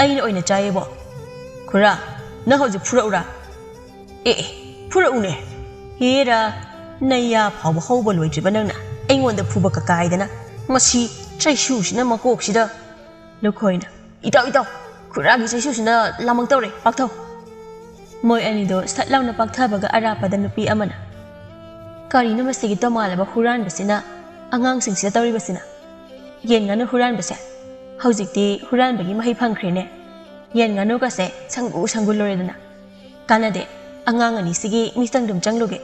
ꯑꯩꯅ ꯑꯣꯏꯅ ꯆꯥꯏꯌꯦꯕꯣ? ꯈꯨꯔꯥ, ꯅꯪ ꯍꯧꯖꯤꯛ ꯐꯨꯔꯛꯎꯔꯥ?" "ꯑꯦ, ꯑꯦ, ꯐꯨꯔꯛꯎꯅꯦ꯫ ꯍꯦꯔꯥ, ꯅꯌꯥ ꯐꯥꯎꯕ ꯍꯧꯕ ꯂꯣꯏꯗ꯭ꯔꯤꯕ ꯅꯪꯅ ꯑꯩꯉꯣꯟꯗ ꯐꯨꯕ ꯀꯀꯥꯏꯗꯅ꯫ ꯃꯁꯤ ꯆꯩꯁꯨꯁꯤꯅ ꯃꯀꯣꯛꯁꯤꯗ꯫" ꯂꯨꯈꯣꯏꯅ, "ꯏꯇꯥꯎ, ꯏꯇꯥꯎ, ꯈꯨꯔꯥꯒꯤ ꯆꯩꯁꯨꯁꯤꯅ ꯂꯥꯃꯛꯇꯧꯔꯦ, ꯄꯥꯛꯊꯧ꯫" ꯃꯣꯏ ꯑꯅꯤꯗꯣ ꯁꯠ ꯂꯥꯎꯅ ꯄꯥꯛꯊꯕꯒ ꯑꯔꯥꯞꯄꯗ ꯅꯨꯄꯤ ꯑꯃꯅ, "ꯀꯔꯤꯅꯣ ꯃꯁꯤꯒꯤ ꯇꯣꯃꯥꯜꯂꯕ ꯍꯨꯔꯥꯟꯕꯁꯤꯅ ꯑꯉꯥꯡꯁꯤꯡꯁꯤꯗ ꯇꯧꯔꯤꯕꯁꯤꯅ? ꯌꯦꯟ ꯉꯥꯅꯨ ꯍꯨꯔꯥꯟꯕꯁꯦ ꯍꯧꯖꯤꯛꯇꯤ ꯍꯨꯔꯥꯟꯕꯒꯤ ꯃꯍꯩ ꯐꯪꯈ꯭ꯔꯦꯅꯦ꯫ ꯌꯦꯟ ꯉꯥꯅꯨꯒꯁꯦ ꯁꯪꯒꯨ ꯁꯪꯒꯨ ꯂꯣꯏꯔꯦꯗꯅ꯫ ꯀꯥꯟꯅꯗꯦ, ꯑꯉꯥꯡ ꯑꯅꯤꯁꯤꯒꯤ ꯃꯤꯆꯪꯗꯨꯝ ꯆꯪꯂꯨꯒꯦ꯫"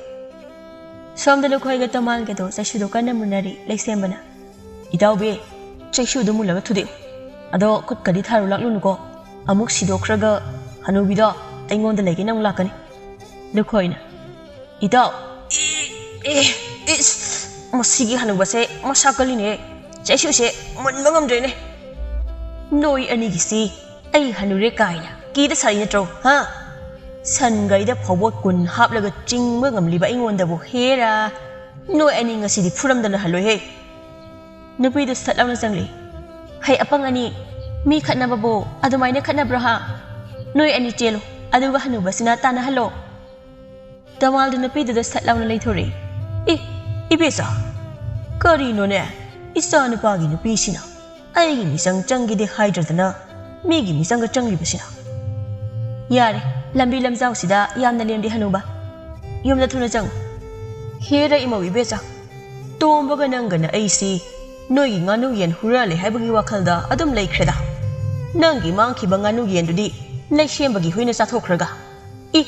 ꯁꯣꯝꯗ ꯂꯨꯈꯣꯏꯒ ꯇꯣꯃꯥꯟꯒꯗꯣ ꯆꯩꯁꯨꯗꯣ ꯀꯟꯅ ꯃꯨꯟꯅꯔꯤ ꯂꯩꯁꯦꯝꯕꯅ꯫ "ꯏꯇꯥꯎꯕꯤ, ꯆꯩꯁꯨꯗꯣ ꯃꯨꯜꯂꯕ ꯊꯨꯗꯦꯛꯎ꯫ ꯑꯗꯣ ꯈꯨꯠꯀꯗꯤ ꯊꯥꯔꯨ ꯂꯥꯛꯂꯨꯅꯨꯀꯣ꯫ ꯑꯃꯨꯛ ꯁꯤꯗꯣꯛꯈ꯭ꯔꯒ ꯍꯅꯨꯕꯤꯗꯣ ꯑꯩꯉꯣꯟꯗ ꯂꯩꯒꯦꯅ ꯑꯃꯨꯛ ꯂꯥꯛꯀꯅꯤ꯫" ꯂꯨꯈꯣꯏꯅ, "ꯏꯇꯥꯎ, ꯏ, ꯏ, ꯏꯁ, ꯃꯁꯤꯒꯤ ꯍꯅꯨꯕꯁꯦ ꯃꯁꯥ ꯀꯜꯂꯤꯅꯦ꯫ ꯆꯩꯁꯨꯁꯦ ꯃꯨꯟꯕ ꯉꯝꯗ꯭ꯔꯦꯅꯦ꯫ ꯅꯣꯏ ꯑꯅꯤꯒꯤꯁꯤ ꯑꯩ ꯍꯅꯨꯔꯦ ꯀꯥꯏꯅ ꯀꯤꯗ ꯁꯥꯔꯤ ꯅꯠꯇ꯭ꯔꯣ, ꯍꯥ? ꯁꯟ ꯒꯥꯔꯤꯗ ꯐꯥꯎꯕ ꯀꯨꯟ ꯍꯥꯞꯂꯒ ꯆꯤꯡꯕ ꯉꯝꯂꯤꯕ ꯑꯩꯉꯣꯟꯗꯕꯨ ꯍꯦꯔꯥ, ꯅꯣꯏ ꯑꯅꯤ ꯉꯁꯤꯗꯤ ꯐꯨꯔꯝꯗꯅ ꯍꯜꯂꯣꯏꯍꯦ꯫" ꯅꯨꯄꯤꯗꯨ ꯁꯠ ꯂꯥꯎꯅ ꯆꯪꯂꯤ꯫ "ꯍꯩ ꯑꯄꯪ ꯑꯅꯤ, ꯃꯤ ꯈꯠꯅꯕꯕꯨ ꯑꯗꯨꯃꯥꯏꯅ ꯈꯠꯅꯕ꯭ꯔꯣ ꯍꯥ? ꯅꯣꯏ ꯑꯅꯤ ꯆꯦꯜꯂꯨ, ꯑꯗꯨꯒ ꯍꯅꯨꯕꯁꯤꯅ ꯇꯥꯟꯅꯍꯜꯂꯣ꯫" ꯇꯃꯥꯜꯗꯨ ꯅꯨꯄꯤꯗꯨꯗ ꯁꯠ ꯂꯥꯎꯅ ꯂꯩꯊꯣꯔꯛꯏ꯫ "ꯑꯦ, ꯏꯕꯦꯆꯥ, ꯀꯔꯤꯅꯣꯅꯦ? ꯏꯆꯥ ꯅꯨꯄꯥꯒꯤ ꯅꯨꯄꯤꯁꯤꯅ ꯑꯩꯒꯤ ꯃꯤꯆꯪ ꯆꯪꯒꯦꯗꯤ ꯍꯥꯏꯗ꯭ꯔꯗꯅ ꯃꯤꯒꯤ ꯃꯤꯆꯪꯒ ꯆꯪꯂꯤꯕꯁꯤꯅ?" "ꯌꯥꯔꯦ, ꯂꯝꯕꯤ ꯂꯝꯖꯥꯎꯁꯤꯗ ꯌꯥꯝꯅ ꯂꯦꯝꯗꯦ ꯍꯅꯨꯕ꯫ ꯌꯨꯝꯗ ꯊꯨꯅ ꯆꯪꯉꯨ꯫" "ꯍꯦꯔ ꯏꯃꯧ ꯏꯕꯦꯆꯥ, ꯇꯣꯝꯕꯒ ꯅꯪꯒꯅ ꯑꯩꯁꯤ ꯅꯣꯏꯒꯤ ꯉꯥꯅꯨ ꯌꯦꯟ ꯍꯨꯔꯥꯜꯂꯦ ꯍꯥꯏꯕꯒꯤ ꯋꯥꯈꯜꯗ ꯑꯗꯨꯝ ꯂꯩꯈ꯭ꯔꯦꯗ꯫ ꯅꯪꯒꯤ ꯃꯥꯡꯈꯤꯕ ꯉꯥꯅꯨ ꯌꯦꯟꯗꯨꯗꯤ ꯂꯩꯁꯦꯝꯕꯒꯤ ꯍꯨꯏꯅ ꯆꯥꯊꯣꯛꯈ꯭ꯔꯒ꯫ ꯏ,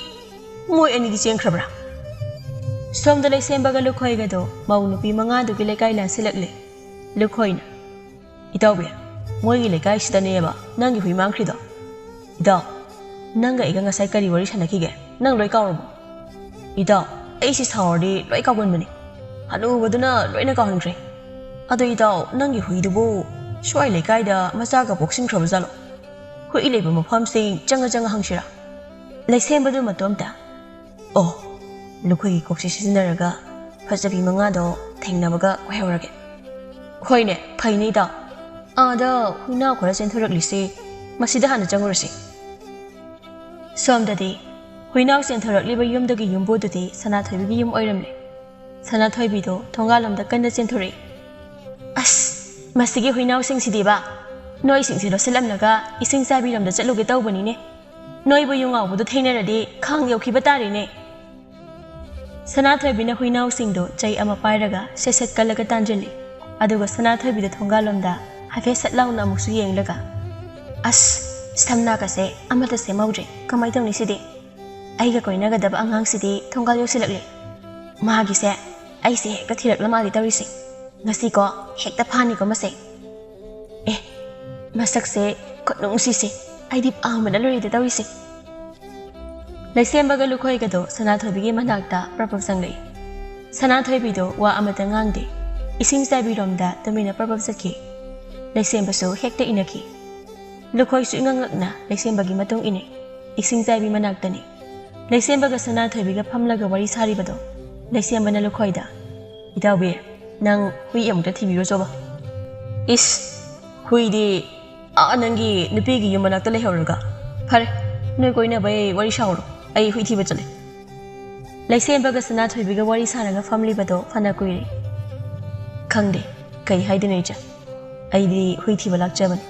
ꯃꯣꯏ ꯑꯅꯤꯗꯤ ꯆꯦꯟꯈ꯭ꯔꯕ꯭ꯔꯥ?" ꯁꯣꯝꯗ ꯂꯩꯁꯦꯝꯕꯒ ꯂꯨꯈꯣꯏꯒꯗꯣ ꯃꯧ ꯅꯨꯄꯤ ꯃꯉꯥꯗꯨꯒꯤ ꯂꯩꯀꯥꯏ ꯂꯥꯟꯁꯤꯜꯂꯛꯂꯦ꯫ ꯂꯨꯈꯣꯏꯅ, "ꯏꯇꯥꯎꯕꯤ, ꯃꯣꯏꯒꯤ ꯂꯩꯀꯥꯏꯁꯤꯗꯅꯦꯕ ꯅꯪꯒꯤ ꯍꯨꯏ ꯃꯥꯡꯈ꯭ꯔꯤꯗꯣ꯫ ꯏꯇꯥꯎ, ꯅꯪꯒ ꯑꯩꯒ ꯉꯁꯥꯏ ꯀꯔꯤ ꯋꯥꯔꯤ ꯁꯥꯟꯅꯈꯤꯒꯦ? ꯅꯪ ꯂꯣꯏ ꯀꯥꯎꯔꯕꯣ?" "ꯏꯇꯥꯎ, ꯑꯩꯁꯤ ꯁꯥꯎꯔꯗꯤ ꯂꯣꯏ ꯀꯥꯎꯒꯟꯕꯅꯤ꯫ ꯍꯅꯨꯕꯗꯨꯅ ꯂꯣꯏꯅ ꯀꯥꯎꯍꯟꯈ꯭ꯔꯦ꯫ ꯑꯗꯣ ꯏꯇꯥꯎ, ꯅꯪꯒꯤ ꯍꯨꯏꯗꯨꯕꯨ ꯁ꯭ꯋꯥꯏ ꯂꯩꯀꯥꯏꯗ ꯃꯆꯥꯒ ꯄꯣꯛꯁꯤꯟꯈ꯭ꯔꯕ ꯖꯥꯠꯂꯣ? ꯍꯨꯏ ꯂꯩꯕ ꯃꯐꯝꯁꯤꯡ ꯆꯪꯉ ꯆꯪꯉ ꯍꯪꯁꯤꯔꯥ?" ꯂꯩꯁꯦꯝꯕꯗꯨ ꯃꯇꯣꯝꯇ, "ꯑꯣ, ꯂꯨꯈꯣꯏꯒꯤ ꯀꯣꯛꯁꯤ ꯁꯤꯖꯤꯟꯅꯔꯒ ꯐꯖꯕꯤ ꯃꯉꯥꯗꯣ ꯊꯦꯡꯅꯕꯒ ꯀꯣꯏꯍꯧꯔꯒꯦ꯫ ꯍꯣꯏꯅꯦ, ꯐꯩꯅꯦ ꯏꯇꯥꯎ꯫ ꯑꯥꯗ ꯍꯨꯏꯅꯥꯎ ꯈꯔ ꯆꯦꯟꯊꯣꯔꯛꯂꯤꯁꯤ ꯃꯁꯤꯗ ꯍꯥꯟꯅ ꯆꯪꯉꯨꯔꯁꯤ꯫" ꯁꯣꯝꯗꯗꯤ ꯍꯨꯏꯅꯥꯎ ꯆꯦꯟꯊꯣꯔꯛꯂꯤꯕ ꯌꯨꯝꯗꯨꯒꯤ ꯌꯨꯝꯕꯨꯗꯨꯗꯤ ꯁꯅꯥꯊꯣꯏꯕꯤꯒꯤ ꯌꯨꯝ ꯑꯣꯏꯔꯝꯂꯦ꯫ ꯁꯅꯥꯊꯣꯏꯕꯤꯗꯣ ꯊꯣꯡꯒꯥꯜꯂꯣꯝꯗ ꯀꯟꯅ ꯆꯦꯟꯊꯣꯔꯛꯏ꯫ "ꯑꯁ, ꯃꯁꯤꯒꯤ ꯍꯨꯏꯅꯥꯎꯁꯤꯡꯁꯤꯗꯤꯕ, ꯅꯣꯏꯁꯤꯡꯁꯤ ꯂꯣꯠꯁꯤꯜꯂꯝꯂꯒ ꯏꯁꯤꯡ ꯆꯥꯏꯕꯤꯔꯣꯝꯗ ꯆꯠꯂꯨꯒꯦ ꯇꯧꯕꯅꯤꯅꯦ꯫ ꯅꯣꯏꯕꯨ ꯌꯨ ꯉꯥꯎꯕꯗꯣ ꯊꯦꯡꯅꯔꯗꯤ ꯈꯥꯡ ꯌꯧꯈꯤꯕ ꯇꯥꯔꯦꯅꯦ꯫ ꯁꯅꯥꯊꯣꯏꯕꯤꯅ ꯍꯨꯏꯅꯥꯎꯁꯤꯡꯗꯣ ꯆꯩ ꯑꯃ ꯄꯥꯏꯔꯒ ꯁꯦꯠ ꯁꯦꯠ ꯀꯜꯂꯒ ꯇꯥꯟꯁꯤꯜꯂꯤ꯫ ꯑꯗꯨꯒ ꯁꯅꯥꯊꯣꯏꯕꯤꯗ ꯊꯣꯡꯒꯥꯜꯂꯣꯝꯗ ꯍꯥꯏꯐꯦꯠ ꯁꯠ ꯂꯥꯎꯅ ꯑꯃꯨꯛꯁꯨ ꯌꯦꯡꯂꯒ, "ꯑꯁ, ꯁꯝꯅꯥꯒꯁꯦ ꯑꯃꯠꯇ ꯁꯦꯝꯍꯧꯗ꯭ꯔꯦ꯫ ꯀꯃꯥꯏꯅ ꯇꯧꯅꯤ ꯁꯤꯗꯤ? ꯑꯩꯒ ꯀꯣꯏꯅꯒꯗꯕ ꯑꯉꯥꯡꯁꯤꯗꯤ ꯊꯣꯡꯒꯥꯜ ꯌꯧꯁꯤꯜꯂꯛꯂꯦ꯫ ꯃꯥꯒꯤꯁꯦ ꯑꯩꯁꯦ ꯍꯦꯛꯇ ꯊꯤꯔꯛꯂ ꯃꯥꯜꯂꯤ ꯇꯧꯔꯤꯁꯦ꯫ ꯉꯁꯤꯀꯣ ꯍꯦꯛꯇ ꯐꯥꯅꯤꯀꯣ ꯃꯁꯦ꯫ ꯑꯦ, ꯃꯁꯛꯁꯦ ꯈꯨꯅꯨꯡꯁꯤꯁꯦ꯫ ꯑꯩꯗꯤ ꯄꯥꯝꯕꯅ ꯂꯣꯏꯔꯦꯗ ꯇꯧꯔꯤꯁꯦ꯫" ꯂꯩꯁꯦꯝꯕꯒ ꯂꯨꯈꯣꯏꯒꯗꯣ ꯁꯅꯥꯊꯣꯏꯕꯤꯒꯤ ꯃꯅꯥꯛꯇ ꯄ꯭ꯔꯞ ꯄ꯭ꯔꯞ ꯆꯪꯂꯛꯏ꯫ ꯁꯅꯥꯊꯣꯏꯕꯤꯗꯣ ꯋꯥ ꯑꯃꯠꯇ ꯉꯥꯡꯗꯦ꯫ ꯏꯁꯤꯡ ꯆꯥꯏꯕꯤꯔꯣꯝꯗ ꯇꯨꯃꯤꯟꯅ ꯄ꯭ꯔꯞ ꯄ꯭ꯔꯞ ꯆꯠꯈꯤ꯫ ꯂꯩꯁꯦꯝꯕꯁꯨ ꯍꯦꯛꯇ ꯏꯟꯅꯈꯤ꯫ ꯂꯨꯈꯣꯏꯁꯨ ꯏꯉꯛ ꯉꯛꯅ ꯂꯩꯁꯦꯝꯕꯒꯤ ꯃꯇꯨꯡ ꯏꯟꯅꯩ꯫ ꯏꯁꯤꯡ ꯆꯥꯏꯕꯤ ꯃꯅꯥꯛꯇꯅꯤ꯫ ꯂꯩꯁꯦꯝꯕꯒ ꯁꯅꯥꯊꯣꯏꯕꯤꯒ ꯐꯝꯂꯒ ꯋꯥꯔꯤ ꯁꯥꯔꯤꯕꯗꯣ ꯂꯩꯁꯦꯝꯕꯅ ꯂꯨꯈꯣꯏꯗ, "ꯏꯇꯥꯎꯕꯤ, ꯅꯪ ꯍꯨꯏ ꯑꯃꯨꯛꯇ ꯊꯤꯕꯤꯔꯨꯆꯣꯕ꯫" "ꯏꯁ, ꯍꯨꯏꯗꯤ ꯑꯥ ꯅꯪꯒꯤ ꯅꯨꯄꯤꯒꯤ ꯌꯨꯝ ꯃꯅꯥꯛꯇ ꯂꯩꯍꯧꯔꯒ? ꯐꯔꯦ, ꯅꯣꯏ ꯀꯣꯏꯅꯕꯩ ꯋꯥꯔꯤ ꯁꯥꯍꯧꯔꯣ, ꯑꯩ ꯍꯨꯏ ꯊꯤꯕ ꯆꯠꯂꯦ꯫" ꯂꯩꯁꯦꯝꯕꯒ ꯁꯅꯥꯊꯣꯏꯕꯤꯒ ꯋꯥꯔꯤ ꯁꯥꯔꯒ ꯐꯝꯂꯤꯕꯗꯣ ꯐꯅ ꯀꯨꯏꯔꯦ꯫ "ꯈꯪꯗꯦ, ꯀꯩ ꯍꯥꯏꯗꯣꯏꯅꯣ ꯏꯆꯟ? ꯑꯩꯗꯤ ꯍꯨꯏ ꯊꯤꯕ ꯂꯥꯛꯆꯕꯅꯤ꯫"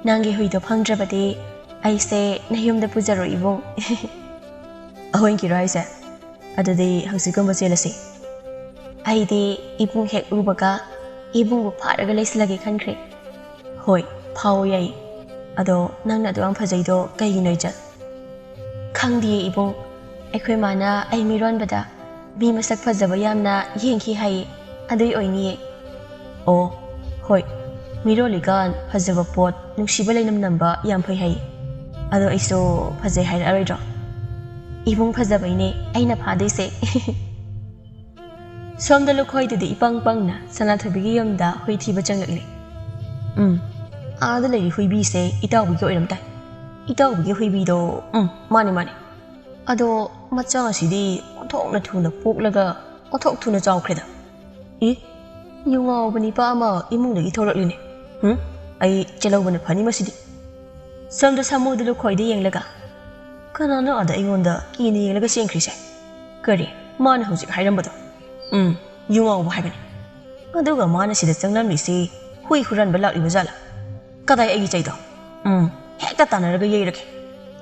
"ꯅꯪꯒꯤ ꯍꯨꯏꯗꯣ ꯐꯪꯗ꯭ꯔꯕꯗꯤ ꯑꯩꯁꯦ ꯅꯌꯨꯝꯗ ꯄꯨꯖꯔꯣ ꯏꯕꯨꯡ꯫" "ꯑꯍꯣꯏ ꯀꯤꯔꯣ ꯍꯥꯏꯁꯦ? ꯑꯗꯨꯗꯤ ꯍꯧꯖꯤꯛꯀꯨꯝꯕ ꯆꯦꯜꯂꯁꯤ꯫" "ꯑꯩꯗꯤ ꯏꯕꯨꯡ ꯍꯦꯛ ꯎꯕꯒ ꯏꯕꯨꯡꯕꯨ ꯐꯥꯔꯒ ꯂꯩꯁꯤꯜꯂꯒꯦ ꯈꯟꯈ꯭ꯔꯦ꯫" "ꯍꯣꯏ, ꯐꯥꯎ ꯌꯥꯏ꯫ ꯑꯗꯣ ꯅꯪꯅ ꯑꯗꯨ ꯌꯥꯝ ꯐꯖꯩꯗꯣ ꯀꯩꯒꯤꯅꯣ ꯏꯆꯟ?" "ꯈꯪꯗꯤꯌꯦ ꯏꯕꯨꯡ, ꯑꯩꯈꯣꯏ ꯃꯥꯅ ꯑꯩ ꯃꯤꯔꯣꯟꯕꯗ ꯃꯤ ꯃꯁꯛ ꯐꯖꯕ ꯌꯥꯝꯅ ꯌꯦꯡꯈꯤ ꯍꯥꯏꯌꯦ, ꯑꯗꯨꯏ ꯑꯣꯏꯅꯤꯌꯦ꯫" "ꯑꯣ, ꯍꯣꯏ, ꯃꯤꯔꯣꯜꯂꯤꯀꯥꯟ ꯐꯖꯕ ꯄꯣꯠ ꯅꯨꯡꯁꯤꯕ ꯂꯩꯅꯝ ꯅꯝꯕ ꯌꯥꯝ ꯐꯩ ꯍꯥꯏꯌꯦ꯫ ꯑꯗꯣ ꯑꯩꯁꯨ ꯐꯖꯩ ꯍꯥꯏꯔꯛꯑꯔꯣꯏꯗ꯭ꯔꯣ? ꯏꯕꯨꯡ ꯐꯖꯕꯩꯅꯦ ꯑꯩꯅ ꯐꯥꯗꯣꯏꯁꯦ꯫" ꯁꯣꯝꯗ ꯂꯨꯈꯣꯏꯗꯨꯗꯤ ꯏꯄꯪ ꯄꯪꯅ ꯁꯅꯥꯊꯣꯏꯕꯤꯒꯤ ꯌꯨꯝꯗ ꯍꯨꯏ ꯊꯤꯕ ꯆꯪꯂꯛꯂꯤ꯫ "ꯎꯝ, ꯑꯥꯗ ꯂꯩꯔꯤ ꯍꯨꯏꯕꯤꯁꯦ ꯏꯇꯥꯎꯕꯤꯒꯤ ꯑꯣꯏꯔꯝ ꯇꯥꯏ꯫ ꯏꯇꯥꯎꯕꯤꯒꯤ ꯍꯨꯏꯕꯤꯗꯣ, ꯎꯝ, ꯃꯥꯅꯤ, ꯃꯥꯅꯤ꯫ ꯑꯗꯣ ꯃꯆꯥ ꯑꯁꯤꯗꯤ ꯑꯣꯟꯊꯣꯛꯅ ꯊꯨꯅ ꯄꯣꯛꯂꯒ ꯑꯣꯟꯊꯣꯛ ꯊꯨꯅ ꯆꯥꯎꯈ꯭ꯔꯦꯗ꯫ ꯏ, ꯌꯨ ꯉꯥꯎꯕ ꯅꯤꯄꯥ ꯑꯃ ꯏꯃꯨꯡꯗꯒꯤ ꯊꯣꯛꯂꯛꯂꯤꯅꯦ꯫ ꯍꯨꯝ, ꯑꯩ ꯆꯦꯜꯍꯧꯕꯅ ꯐꯅꯤ ꯃꯁꯤꯗꯤ꯫" ꯁꯣꯝꯗ ꯁꯥꯃꯨꯗꯨ ꯂꯨꯈꯣꯏꯗ ꯌꯦꯡꯂꯒ, "ꯀꯅꯥꯅꯣ ꯑꯥꯗ ꯑꯩꯉꯣꯟꯗ ꯀꯤꯅ ꯌꯦꯡꯂꯒ ꯆꯦꯟꯈ꯭ꯔꯤꯁꯦ? ꯀꯔꯤ, ꯃꯥꯅ ꯍꯧꯖꯤꯛ ꯍꯥꯏꯔꯝꯕꯗꯣ? ꯎꯝ, ꯌꯨ ꯉꯥꯎꯕ ꯍꯥꯏꯕꯅꯤ꯫ ꯑꯗꯨꯒ ꯃꯥꯅ ꯁꯤꯗ ꯆꯪꯂꯝꯂꯤꯁꯤ ꯍꯨꯏ ꯍꯨꯔꯥꯟꯕ ꯂꯥꯛꯂꯤꯕ ꯖꯥꯠꯂꯥ? ꯀꯗꯥꯏ ꯑꯩꯒꯤ ꯆꯩꯗꯣ? ꯎꯝ, ꯍꯦꯛꯇ ꯇꯥꯟꯅꯔꯒ ꯌꯩꯔꯒꯦ꯫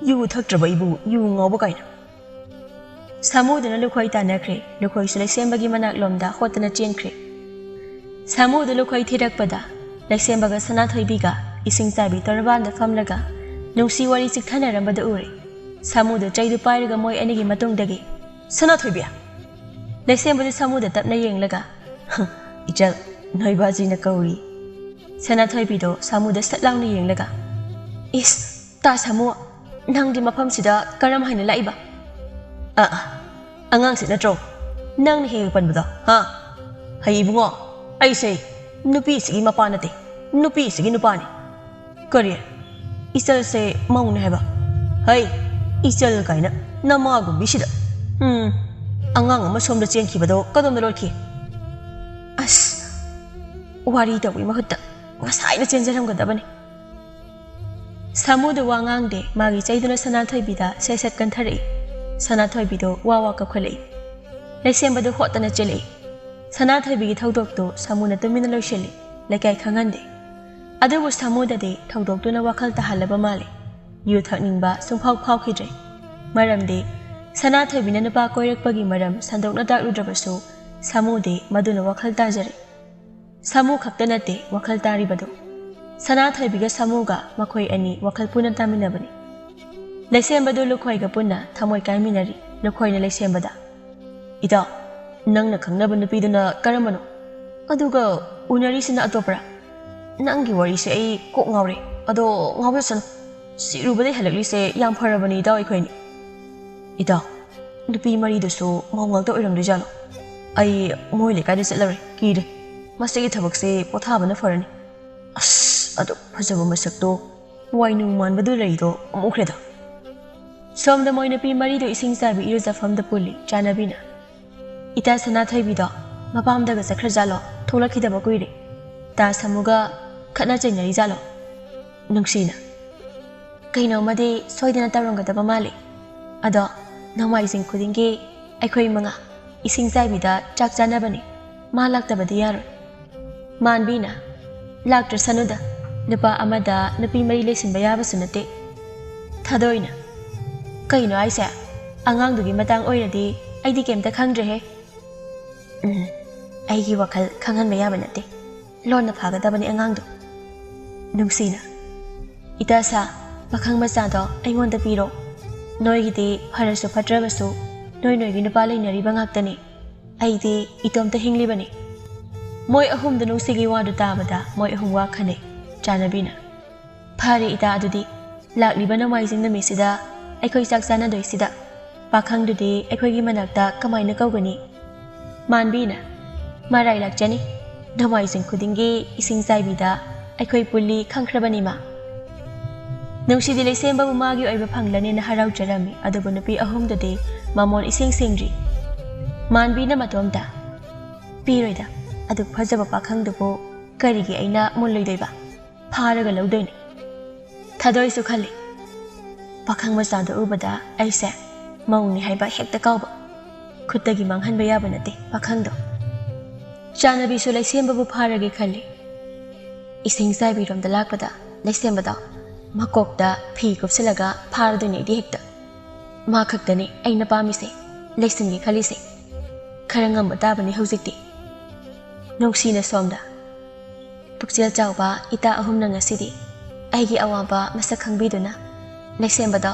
ꯌꯨ ꯊꯛꯇ꯭ꯔꯕ ꯑꯩꯕꯨ ꯌꯨ ꯉꯥꯎꯕ ꯀꯥꯏꯅ꯫ ꯁꯥꯃꯨꯗꯨꯅ ꯂꯨꯈꯣꯏ ꯇꯥꯟꯅꯈ꯭ꯔꯦ꯫ ꯂꯨꯈꯣꯏꯁꯨ ꯂꯩꯁꯦꯝꯕꯒꯤ ꯃꯅꯥꯛꯂꯣꯝꯗ ꯍꯣꯠꯇꯅ ꯆꯦꯟꯈ꯭ꯔꯦ꯫ ꯁꯥꯃꯨꯗꯨ ꯂꯨꯈꯣꯏ ꯊꯤꯔꯛꯄꯗ ꯂꯩꯁꯦꯝꯕꯒ ꯁꯅꯥꯊꯣꯏꯕꯤꯒ ꯏꯁꯤꯡ ꯆꯥꯏꯕꯤ ꯇꯣꯔꯕꯥꯟꯗ ꯐꯝꯂꯒ ꯅꯨꯡꯁꯤ ꯋꯥꯔꯤ ꯆꯤꯛꯊꯅꯔꯝꯕꯗꯨ ꯎꯔꯦ꯫ ꯁꯥꯃꯨꯗꯨ ꯆꯩꯗꯨ ꯄꯥꯏꯔꯒ ꯃꯣꯏ ꯑꯅꯤꯒꯤ ꯃꯇꯨꯡꯗꯒꯤ, "ꯁꯅꯥꯊꯣꯏꯕꯤ!" ꯂꯩꯁꯦꯝꯕꯗꯨ ꯁꯥꯃꯨꯗ ꯇꯞꯅ ꯌꯦꯡꯂꯒ, "ꯏꯆꯜ, ꯅꯣꯏ ꯕꯥꯖꯤꯅ ꯀꯧꯔꯤ꯫" ꯁꯅꯥꯊꯣꯏꯕꯤꯗꯣ ꯁꯥꯃꯨꯗ ꯁꯠ ꯂꯥꯎꯅ ꯌꯦꯡꯂꯒ, "ꯏꯁ, ꯇꯥ ꯁꯥꯃꯨ, ꯅꯪꯗꯤ ꯃꯐꯝꯁꯤꯗ ꯀꯔꯝ ꯍꯥꯏꯅ ꯂꯥꯛꯏꯕ?" "ꯑꯥ, ꯑꯥ, ꯑꯉꯥꯡꯁꯤ ꯅꯠꯇ꯭ꯔꯣ ꯅꯪꯅ ꯍꯦꯛ ꯍꯦꯛ ꯄꯟꯕꯗꯣ, ꯍꯥ? ꯍꯩ ꯏꯕꯨꯡꯉꯣ, ꯑꯩꯁꯦ ꯅꯨꯄꯤꯁꯤꯒꯤ ꯃꯄꯥ ꯅꯠꯇꯦ, ꯅꯨꯄꯤꯁꯤꯒꯤ ꯅꯨꯄꯥꯅꯤ꯫" "ꯀꯔꯤ? ꯏꯆꯜꯁꯦ ꯃꯧꯅꯦ ꯍꯥꯏꯕ? ꯍꯩ, ꯏꯆꯜ ꯀꯥꯏꯅ ꯅꯃꯥꯒꯨꯝꯕꯤꯁꯤꯗ꯫ ꯎꯝ, ꯑꯉꯥꯡ ꯑꯃ ꯁꯣꯝꯗ ꯆꯦꯟꯈꯤꯕꯗꯣ ꯀꯗꯣꯝꯗ ꯂꯣꯠꯈꯤ?" ꯑꯁ, ꯋꯥꯔꯤ ꯇꯧꯕꯒꯤ ꯃꯍꯨꯠꯇ ꯉꯁꯥꯏꯅ ꯆꯦꯟꯖꯔꯝꯒꯗꯕꯅꯤ꯫ ꯁꯥꯃꯨꯗꯨ ꯋꯥ ꯉꯥꯡꯗꯦ꯫ ꯃꯥꯒꯤ ꯆꯩꯗꯨꯅ ꯁꯅꯥꯊꯣꯏꯕꯤꯗ ꯁꯦꯠ ꯁꯦꯠ ꯀꯟꯊꯔꯛꯏ꯫ ꯁꯅꯥꯊꯣꯏꯕꯤꯗꯣ ꯋꯥ ꯋꯥ ꯀꯞꯈꯠꯂꯛꯏ꯫ ꯂꯩꯁꯦꯝꯕꯗꯨ ꯍꯣꯠꯇꯅ ꯆꯦꯜꯂꯛꯏ꯫ ꯁꯅꯥꯊꯣꯏꯕꯤꯒꯤ ꯊꯧꯗꯣꯛꯇꯨ ꯁꯥꯃꯨꯅ ꯇꯨꯃꯤꯟꯅ ꯂꯣꯏꯁꯤꯜꯂꯤ꯫ ꯂꯩꯀꯥꯏ ꯈꯪꯍꯟꯗꯦ꯫ ꯑꯗꯨꯕꯨ ꯁꯥꯃꯨꯗꯗꯤ ꯊꯧꯗꯣꯛꯇꯨꯅ ꯋꯥꯈꯜ ꯇꯥꯍꯜꯂꯕ ꯃꯥꯜꯂꯤ꯫ ꯌꯨ ꯊꯛꯅꯤꯡꯕ ꯁꯨꯡꯐꯥꯎ ꯐꯥꯎꯈꯤꯗ꯭ꯔꯦ꯫ ꯃꯔꯝꯗꯤ ꯁꯅꯥꯊꯣꯏꯕꯤꯅ ꯅꯨꯄꯥ ꯀꯣꯏꯔꯛꯄꯒꯤ ꯃꯔꯝ ꯁꯟꯗꯣꯛꯅ ꯇꯥꯛꯂꯨꯗ꯭ꯔꯕꯁꯨ ꯁꯥꯃꯨꯗꯤ ꯃꯗꯨꯅ ꯋꯥꯈꯜ ꯇꯥꯖꯔꯦ꯫ ꯁꯥꯃꯨ ꯈꯛꯇ ꯅꯠꯇꯦ ꯋꯥꯈꯜ ꯇꯥꯔꯤꯕꯗꯨ꯫ ꯁꯅꯥꯊꯣꯏꯕꯤꯒ ꯁꯥꯃꯨꯒ ꯃꯈꯣꯏ ꯑꯅꯤ ꯋꯥꯈꯜ ꯄꯨꯟꯅ ꯇꯥꯃꯤꯟꯅꯕꯅꯤ꯫ ꯂꯩꯁꯦꯝꯕꯗꯨ ꯂꯨꯈꯣꯏꯒ ꯄꯨꯟꯅ ꯊꯃꯣꯏ ꯀꯥꯏꯃꯤꯟꯅꯔꯤ꯫ ꯂꯨꯈꯣꯏꯅ ꯂꯩꯁꯦꯝꯕꯗ, "ꯏꯇꯥꯎ, ꯅꯪꯅ ꯈꯪꯅꯕ ꯅꯨꯄꯤꯗꯨꯅ ꯀꯔꯝꯕꯅꯣ? ꯑꯗꯨꯒ ꯎꯅꯔꯤꯁꯤꯅ ꯑꯇꯣꯞꯄꯔꯥ? ꯅꯪꯒꯤ ꯋꯥꯔꯤꯁꯦ ꯑꯩ ꯀꯣꯛ ꯉꯥꯎꯔꯦ꯫ ꯑꯗꯣ ꯉꯥꯎꯖꯁꯅꯨ꯫ ꯁꯤꯔꯨꯕꯗꯩ ꯍꯜꯂꯛꯂꯤꯁꯦ ꯌꯥꯝ ꯐꯔꯕꯅꯤ ꯏꯇꯥꯎ ꯑꯩꯈꯣꯏꯅꯤ꯫" "ꯏꯇꯥꯎ, ꯅꯨꯄꯤ ꯃꯔꯤꯗꯨꯁꯨ ꯃꯧ ꯉꯥꯛꯇ ꯑꯣꯏꯔꯝꯗꯣꯏꯖꯥꯠꯂꯣ? ꯑꯩ ꯃꯣꯏ ꯂꯩꯀꯥꯏꯗ ꯆꯠꯂꯔꯣꯏ, ꯀꯤꯔꯦ꯫ ꯃꯁꯤꯒꯤ ꯊꯕꯛꯁꯦ ꯄꯣꯊꯥꯕꯅ ꯐꯔꯅꯤ꯫ ꯑꯁ, ꯑꯗꯨꯛ ꯐꯖꯕ ꯃꯁꯛꯇꯣ ꯋꯥꯏꯅꯨ ꯃꯥꯟꯕꯗꯨ ꯂꯩꯗꯣ ꯑꯃꯨꯛꯈ꯭ꯔꯦꯗ꯫" ꯁꯣꯝꯗ ꯃꯣꯏ ꯅꯨꯄꯤ ꯃꯔꯤꯗꯨ ꯏꯁꯤꯡ ꯆꯥꯏꯕꯤ ꯏꯔꯨꯖꯐꯝꯗ ꯄꯨꯜꯂꯤ꯫ ꯆꯥꯅꯕꯤꯅ, "ꯏꯇꯥ ꯁꯅꯥꯊꯣꯏꯕꯤꯗꯣ ꯃꯄꯥꯝꯗꯒ ꯆꯠꯈ꯭ꯔꯖꯥꯠꯂꯣ? ꯊꯣꯛꯂꯛꯈꯤꯗꯕ ꯀꯨꯏꯔꯦ꯫ ꯇꯥ ꯁꯥꯃꯨꯒ ꯈꯠꯅ ꯆꯩꯅꯔꯤꯖꯥꯠꯂꯣ?" ꯅꯨꯡꯁꯤꯅ, "ꯀꯩꯅꯣꯝꯃꯗꯤ ꯁꯣꯏꯗꯅ ꯇꯧꯔꯝꯒꯗꯕ ꯃꯥꯜꯂꯤ꯫ ꯑꯗꯣ ꯅꯣꯡꯃꯥꯏꯖꯤꯡ ꯈꯨꯗꯤꯡꯒꯤ ꯑꯩꯈꯣꯏ ꯃꯉꯥ ꯏꯁꯤꯡ ꯆꯥꯏꯕꯤꯗ ꯆꯥꯛ ꯆꯥꯅꯕꯅꯤ꯫ ꯃꯥ ꯂꯥꯛꯇꯕꯗꯤ ꯌꯥꯔꯣꯏ꯫" ꯃꯥꯟꯕꯤꯅ, "ꯂꯥꯛꯇ꯭ꯔꯁꯅꯨꯗ, ꯅꯨꯄꯥ ꯑꯃꯗ ꯅꯨꯄꯤ ꯃꯔꯤ ꯂꯩꯁꯤꯟꯕ ꯌꯥꯕꯁꯨ ꯅꯠꯇꯦ꯫" ꯊꯥꯗꯣꯏꯅ, "ꯀꯩꯅꯣ ꯍꯥꯏꯁꯦ? ꯑꯉꯥꯡꯗꯨꯒꯤ ꯃꯇꯥꯡ ꯑꯣꯏꯔꯗꯤ ꯑꯩꯗꯤ ꯀꯩꯝꯇ ꯈꯪꯗ꯭ꯔꯦꯍꯦ꯫" "ꯎꯝ, ꯑꯩꯒꯤ ꯋꯥꯈꯜ ꯈꯪꯍꯟꯕ ꯌꯥꯕ ꯅꯠꯇꯦ꯫ ꯂꯣꯟꯅ ꯐꯥꯒꯗꯕꯅꯤ ꯑꯉꯥꯡꯗꯣ꯫" ꯅꯨꯡꯁꯤꯅ, "ꯏꯇꯥ ꯁꯥ, ꯄꯥꯈꯪ ꯃꯆꯥꯗꯣ ꯑꯩꯉꯣꯟꯗ ꯄꯤꯔꯣ꯫ ꯅꯣꯏꯒꯤꯗꯤ ꯐꯔꯁꯨ ꯐꯠꯇ꯭ꯔꯕꯁꯨ ꯅꯣꯏ ꯅꯣꯏꯒꯤ ꯅꯨꯄꯥ ꯂꯩꯅꯔꯤꯕ ꯉꯥꯛꯇꯅꯤ꯫ ꯑꯩꯗꯤ ꯏꯇꯣꯝꯇ ꯍꯤꯡꯂꯤꯕꯅꯤ꯫" ꯃꯣꯏ ꯑꯍꯨꯝꯗ ꯅꯨꯡꯁꯤꯒꯤ ꯋꯥꯗꯨ ꯇꯥꯕꯗ ꯃꯣꯏ ꯑꯍꯨꯝ ꯋꯥ ꯈꯟꯅꯩ꯫ ꯆꯥꯅꯕꯤꯅ, "ꯐꯔꯦ ꯏꯇꯥ, ꯑꯗꯨꯗꯤ ꯂꯥꯛꯂꯤꯕ ꯅꯣꯡꯃꯥꯏꯖꯤꯡ ꯅꯨꯃꯤꯠꯁꯤꯗ ꯑꯩꯈꯣꯏ ꯆꯥꯛ ꯆꯥꯅꯗꯣꯏꯁꯤꯗ ꯄꯥꯈꯪꯗꯨꯗꯤ ꯑꯩꯈꯣꯏꯒꯤ ꯃꯅꯥꯛꯇ ꯀꯃꯥꯏꯅ ꯀꯧꯒꯅꯤ?" ꯃꯥꯟꯕꯤꯅ, "ꯃꯔꯥꯏ ꯂꯥꯛꯆꯅꯤ, ꯅꯣꯡꯃꯥꯏꯖꯤꯡ ꯈꯨꯗꯤꯡꯒꯤ ꯏꯁꯤꯡ ꯆꯥꯏꯕꯤꯗ ꯑꯩꯈꯣꯏ ꯄꯨꯜꯂꯤ, ꯈꯪꯈ꯭ꯔꯕꯅꯤ ꯃꯥ꯫" ꯅꯨꯡꯁꯤꯗꯤ ꯂꯩꯁꯦꯝꯕꯕꯨ ꯃꯥꯒꯤ ꯑꯣꯏꯕ ꯐꯪꯂꯅꯦꯅ ꯍꯔꯥꯎꯖꯔꯝꯃꯤ, ꯑꯗꯨꯕꯨ ꯅꯨꯄꯤ ꯑꯍꯨꯝꯗꯨꯗꯤ ꯃꯃꯣꯟ ꯏꯁꯦꯡ ꯁꯦꯡꯗ꯭ꯔꯤ꯫ ꯃꯥꯟꯕꯤꯅ ꯃꯇꯣꯝꯇ, "ꯄꯤꯔꯣꯏꯗ, ꯑꯗꯨꯛ ꯐꯖꯕ ꯄꯥꯈꯪꯗꯨꯕꯨ ꯀꯔꯤꯒꯤ ꯑꯩꯅ ꯃꯨꯜꯂꯣꯏꯗꯣꯏꯕ? ꯐꯥꯔꯒ ꯂꯧꯗꯣꯏꯅꯤ꯫" ꯊꯥꯗꯣꯏꯁꯨ ꯈꯜꯂꯤ, "ꯄꯥꯈꯪ ꯃꯆꯥꯗꯣ ꯎꯕꯗ ꯑꯩꯁꯦ ꯃꯧꯅꯤ ꯍꯥꯏꯕ ꯍꯦꯛꯇ ꯀꯥꯎꯕ꯫ ꯈꯨꯠꯇꯒꯤ ꯃꯥꯡꯍꯟꯕ ꯌꯥꯕ ꯅꯠꯇꯦ ꯄꯥꯈꯪꯗꯣ꯫" ꯆꯥꯅꯕꯤꯁꯨ ꯂꯩꯁꯦꯝꯕꯕꯨ ꯐꯥꯔꯒꯦ ꯈꯜꯂꯤ꯫ ꯏꯁꯤꯡ ꯆꯥꯏꯕꯤꯔꯣꯝꯗ ꯂꯥꯛꯄꯗ ꯂꯩꯁꯦꯝꯕꯗꯣ ꯃꯀꯣꯛꯇ ꯐꯤ ꯀꯨꯞꯁꯤꯜꯂꯒ ꯐꯥꯔꯗꯣꯏꯅꯦ ꯑꯩꯗꯤ ꯍꯦꯛꯇ꯫ ꯃꯥ ꯈꯛꯇꯅꯤ ꯑꯩꯅ ꯄꯥꯝꯃꯤꯁꯦ, ꯂꯩꯁꯤꯟꯒꯦ ꯈꯜꯂꯤꯁꯦ꯫ ꯈꯔ ꯉꯝꯕ ꯇꯥꯕꯅꯤ ꯍꯧꯖꯤꯛꯇꯤ꯫ ꯅꯨꯡꯁꯤꯅ ꯁꯣꯝꯗ, ꯄꯨꯛꯆꯦꯜ ꯆꯥꯎꯕ ꯏꯇꯥ ꯑꯍꯨꯝꯅ ꯉꯁꯤꯗꯤ ꯑꯩꯒꯤ ꯑꯋꯥꯕ ꯃꯁꯛ ꯈꯪꯕꯤꯗꯨꯅ ꯂꯩꯁꯦꯝꯕꯗꯣ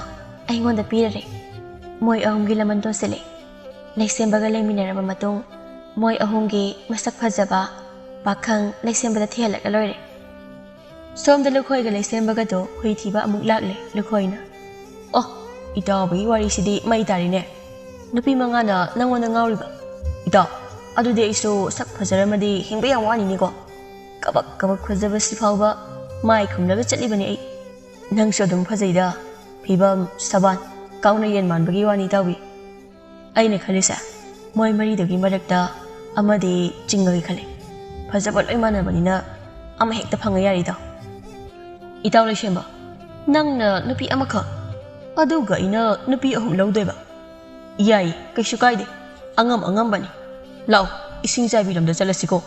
ꯑꯩꯉꯣꯟꯗ ꯄꯤꯔꯔꯦ꯫ ꯃꯣꯏ ꯑꯍꯨꯝꯒꯤ ꯂꯃꯟ ꯇꯣꯟꯁꯤꯜꯂꯦ꯫ ꯂꯩꯁꯦꯝꯕꯒ ꯂꯩꯃꯤꯟꯅꯔꯕ ꯃꯇꯨꯡ ꯃꯣꯏ ꯑꯍꯨꯝꯒꯤ ꯃꯁꯛ ꯐꯖꯕ ꯄꯥꯈꯪ ꯂꯩꯁꯦꯝꯕꯗ ꯊꯤꯍꯜꯂꯒ ꯂꯣꯏꯔꯦ꯫ ꯁꯣꯝꯗ ꯂꯨꯈꯣꯏꯒ ꯂꯩꯁꯦꯝꯕꯒꯗꯣ ꯍꯨꯏ ꯊꯤꯕ ꯑꯃꯨꯛ ꯂꯥꯛꯂꯦ꯫ ꯂꯨꯈꯣꯏꯅ, "ꯑꯣ, ꯏꯇꯥꯎꯕꯒꯤ ꯋꯥꯔꯤꯁꯤꯗꯤ ꯃꯩ ꯇꯥꯔꯤꯅꯦ꯫ ꯅꯨꯄꯤ ꯃꯉꯥꯅ ꯅꯪꯉꯣꯟꯗ ꯉꯥꯎꯔꯤꯕ? ꯏꯇꯥꯎ, ꯑꯗꯨꯗꯤ ꯑꯩꯁꯨ ꯁꯛ ꯐꯖꯔꯝꯃꯗꯤ ꯍꯤꯡꯕ ꯌꯥꯝ ꯋꯥꯅꯤꯅꯦꯀꯣ꯫ ꯀꯕꯛ ꯀꯕꯛ ꯐꯖꯕꯁꯤ ꯐꯥꯎꯕ ꯃꯥꯏ ꯈꯨꯝꯂꯒ ꯆꯠꯂꯤꯕꯅꯤ ꯑꯩ꯫ ꯅꯪꯁꯨ ꯑꯗꯨꯝ ꯐꯖꯩꯗ, ꯐꯤꯕꯝ, ꯁꯕꯥꯟ, ꯀꯥꯎꯅ ꯌꯦꯟ ꯃꯥꯟꯕꯒꯤ ꯋꯥꯅꯤ ꯏꯇꯥꯎꯕꯤ꯫" ꯑꯩꯅ ꯈꯜꯂꯤꯁꯦ, ꯃꯣꯏ ꯃꯔꯤꯗꯨꯒꯤ ꯃꯔꯛꯇ ꯑꯃꯗꯤ ꯆꯤꯡꯉꯒꯦ ꯈꯜꯂꯤ꯫ ꯐꯖꯕ ꯂꯣꯏ ꯃꯥꯟꯅꯕꯅꯤꯅ ꯑꯃ ꯍꯦꯛꯇ ꯐꯪꯉ ꯌꯥꯔꯦ ꯏꯇꯥꯎ꯫ ꯏꯇꯥꯎ ꯂꯩꯁꯦꯝꯕ, ꯅꯪꯅ ꯅꯨꯄꯤ ꯑꯃꯈꯛ, ꯑꯗꯨꯒ ꯑꯩꯅ ꯅꯨꯄꯤ ꯑꯍꯨꯝ ꯂꯧꯗꯣꯏꯕ? ꯌꯥꯏ, ꯀꯩꯁꯨ ꯀꯥꯏꯗꯦ꯫ ꯑꯉꯝ ꯑꯉꯝꯕꯅꯤ꯫ ꯂꯥꯛꯑꯣ, ꯏꯁꯤꯡ ꯆꯥꯏꯕꯤꯔꯣꯝꯗ ꯆꯠꯂꯁꯤꯀꯣ꯫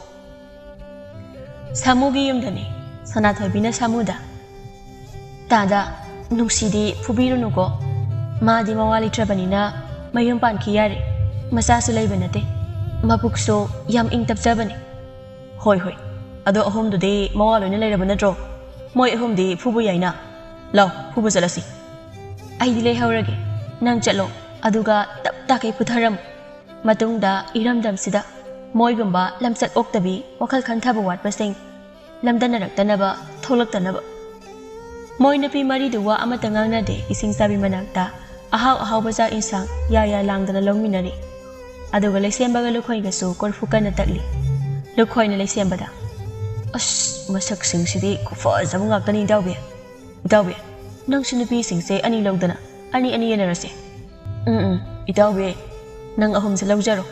ꯁꯥꯃꯨꯒꯤ ꯌꯨꯝꯗꯅꯤ꯫ ꯁꯅꯥꯊꯣꯏꯕꯤꯅ ꯁꯥꯃꯨꯗ, "ꯇꯥꯗ, "ꯅꯨꯡꯁꯤꯗꯤ ꯐꯨꯕꯤꯔꯨꯅꯨꯀꯣ꯫ ꯃꯥꯗꯤ ꯃꯋꯥ ꯂꯩꯇ꯭ꯔꯕꯅꯤꯅ ꯃꯌꯨꯝ ꯄꯥꯟꯈꯤ ꯌꯥꯔꯦ꯫ ꯃꯆꯥꯁꯨ ꯂꯩꯕ ꯅꯠꯇꯦ꯫ ꯃꯕꯨꯛꯁꯨ ꯌꯥꯝ ꯏꯪ ꯇꯞꯆꯕꯅꯦ꯫" "ꯍꯣꯏ, ꯍꯣꯏ꯫ ꯑꯗꯣ ꯑꯍꯨꯝꯗꯨꯗꯤ ꯃꯋꯥ ꯂꯣꯏꯅ ꯂꯩꯔꯕ ꯅꯠꯇ꯭ꯔꯣ? ꯃꯣꯏ ꯑꯍꯨꯝꯗꯤ ꯐꯨꯕ ꯌꯥꯏꯅ꯫ ꯂꯥꯎ, ꯐꯨꯕ ꯆꯠꯂꯁꯤ꯫" "ꯑꯩꯗꯤ ꯂꯩꯍꯧꯔꯒꯦ꯫ ꯅꯪ ꯆꯠꯂꯣ꯫ ꯑꯗꯨꯒ ꯇꯞ ꯇꯥꯈꯩ ꯐꯨꯊꯔꯝꯃꯨ꯫ ꯃꯇꯨꯡꯗ ꯏꯔꯝꯗꯝꯁꯤꯗ ꯃꯣꯏꯒꯨꯝꯕ ꯂꯝꯆꯠ ꯑꯣꯛꯇꯕꯤ, ꯋꯥꯈꯜ ꯈꯟꯊꯕ ꯋꯥꯠꯄꯁꯤꯡ ꯂꯝꯗꯟꯅꯔꯛꯇꯅꯕ, ꯊꯣꯛꯂꯛꯇꯅꯕ꯫" ꯃꯣꯏ ꯅꯨꯄꯤ ꯃꯔꯤꯗꯨ ꯋꯥ ꯑꯃꯠꯇ ꯉꯥꯡꯅꯗꯦ꯫ ꯏꯁꯤꯡ ꯆꯥꯕꯤ ꯃꯅꯥꯛꯇ ꯑꯍꯥꯎ ꯑꯍꯥꯎꯕ ꯆꯥꯛ ꯏꯟꯁꯥꯡ ꯌꯥ ꯌꯥ ꯂꯥꯡꯗꯅ ꯂꯧꯃꯤꯟꯅꯔꯤ꯫ ꯑꯗꯨꯒ ꯂꯩꯁꯦꯝꯕꯒ ꯂꯨꯈꯣꯏꯒꯁꯨ ꯀꯣꯔꯐꯨ ꯀꯟꯅ ꯇꯛꯂꯤ꯫ ꯂꯨꯈꯣꯏꯅ ꯂꯩꯁꯦꯝꯕꯗ, "ꯑꯁ, ꯃꯁꯛꯁꯤꯡꯁꯤꯗꯤ ꯈꯨꯐꯖꯕ ꯉꯥꯛꯇꯅꯤ, ꯏꯇꯥꯎꯕꯤ꯫ ꯏꯇꯥꯎꯕꯤ, ꯅꯪꯁꯨ ꯅꯨꯄꯤꯁꯤꯡꯁꯦ ꯑꯅꯤ ꯂꯧꯗꯅ ꯑꯅꯤ ꯑꯅꯤ ꯌꯦꯟꯅꯔꯁꯦ꯫" "ꯎꯝ, ꯎꯝ, ꯏꯇꯥꯎꯕꯤ, ꯅꯪ ꯑꯍꯨꯝꯁꯦ ꯂꯧꯖꯔꯣ꯫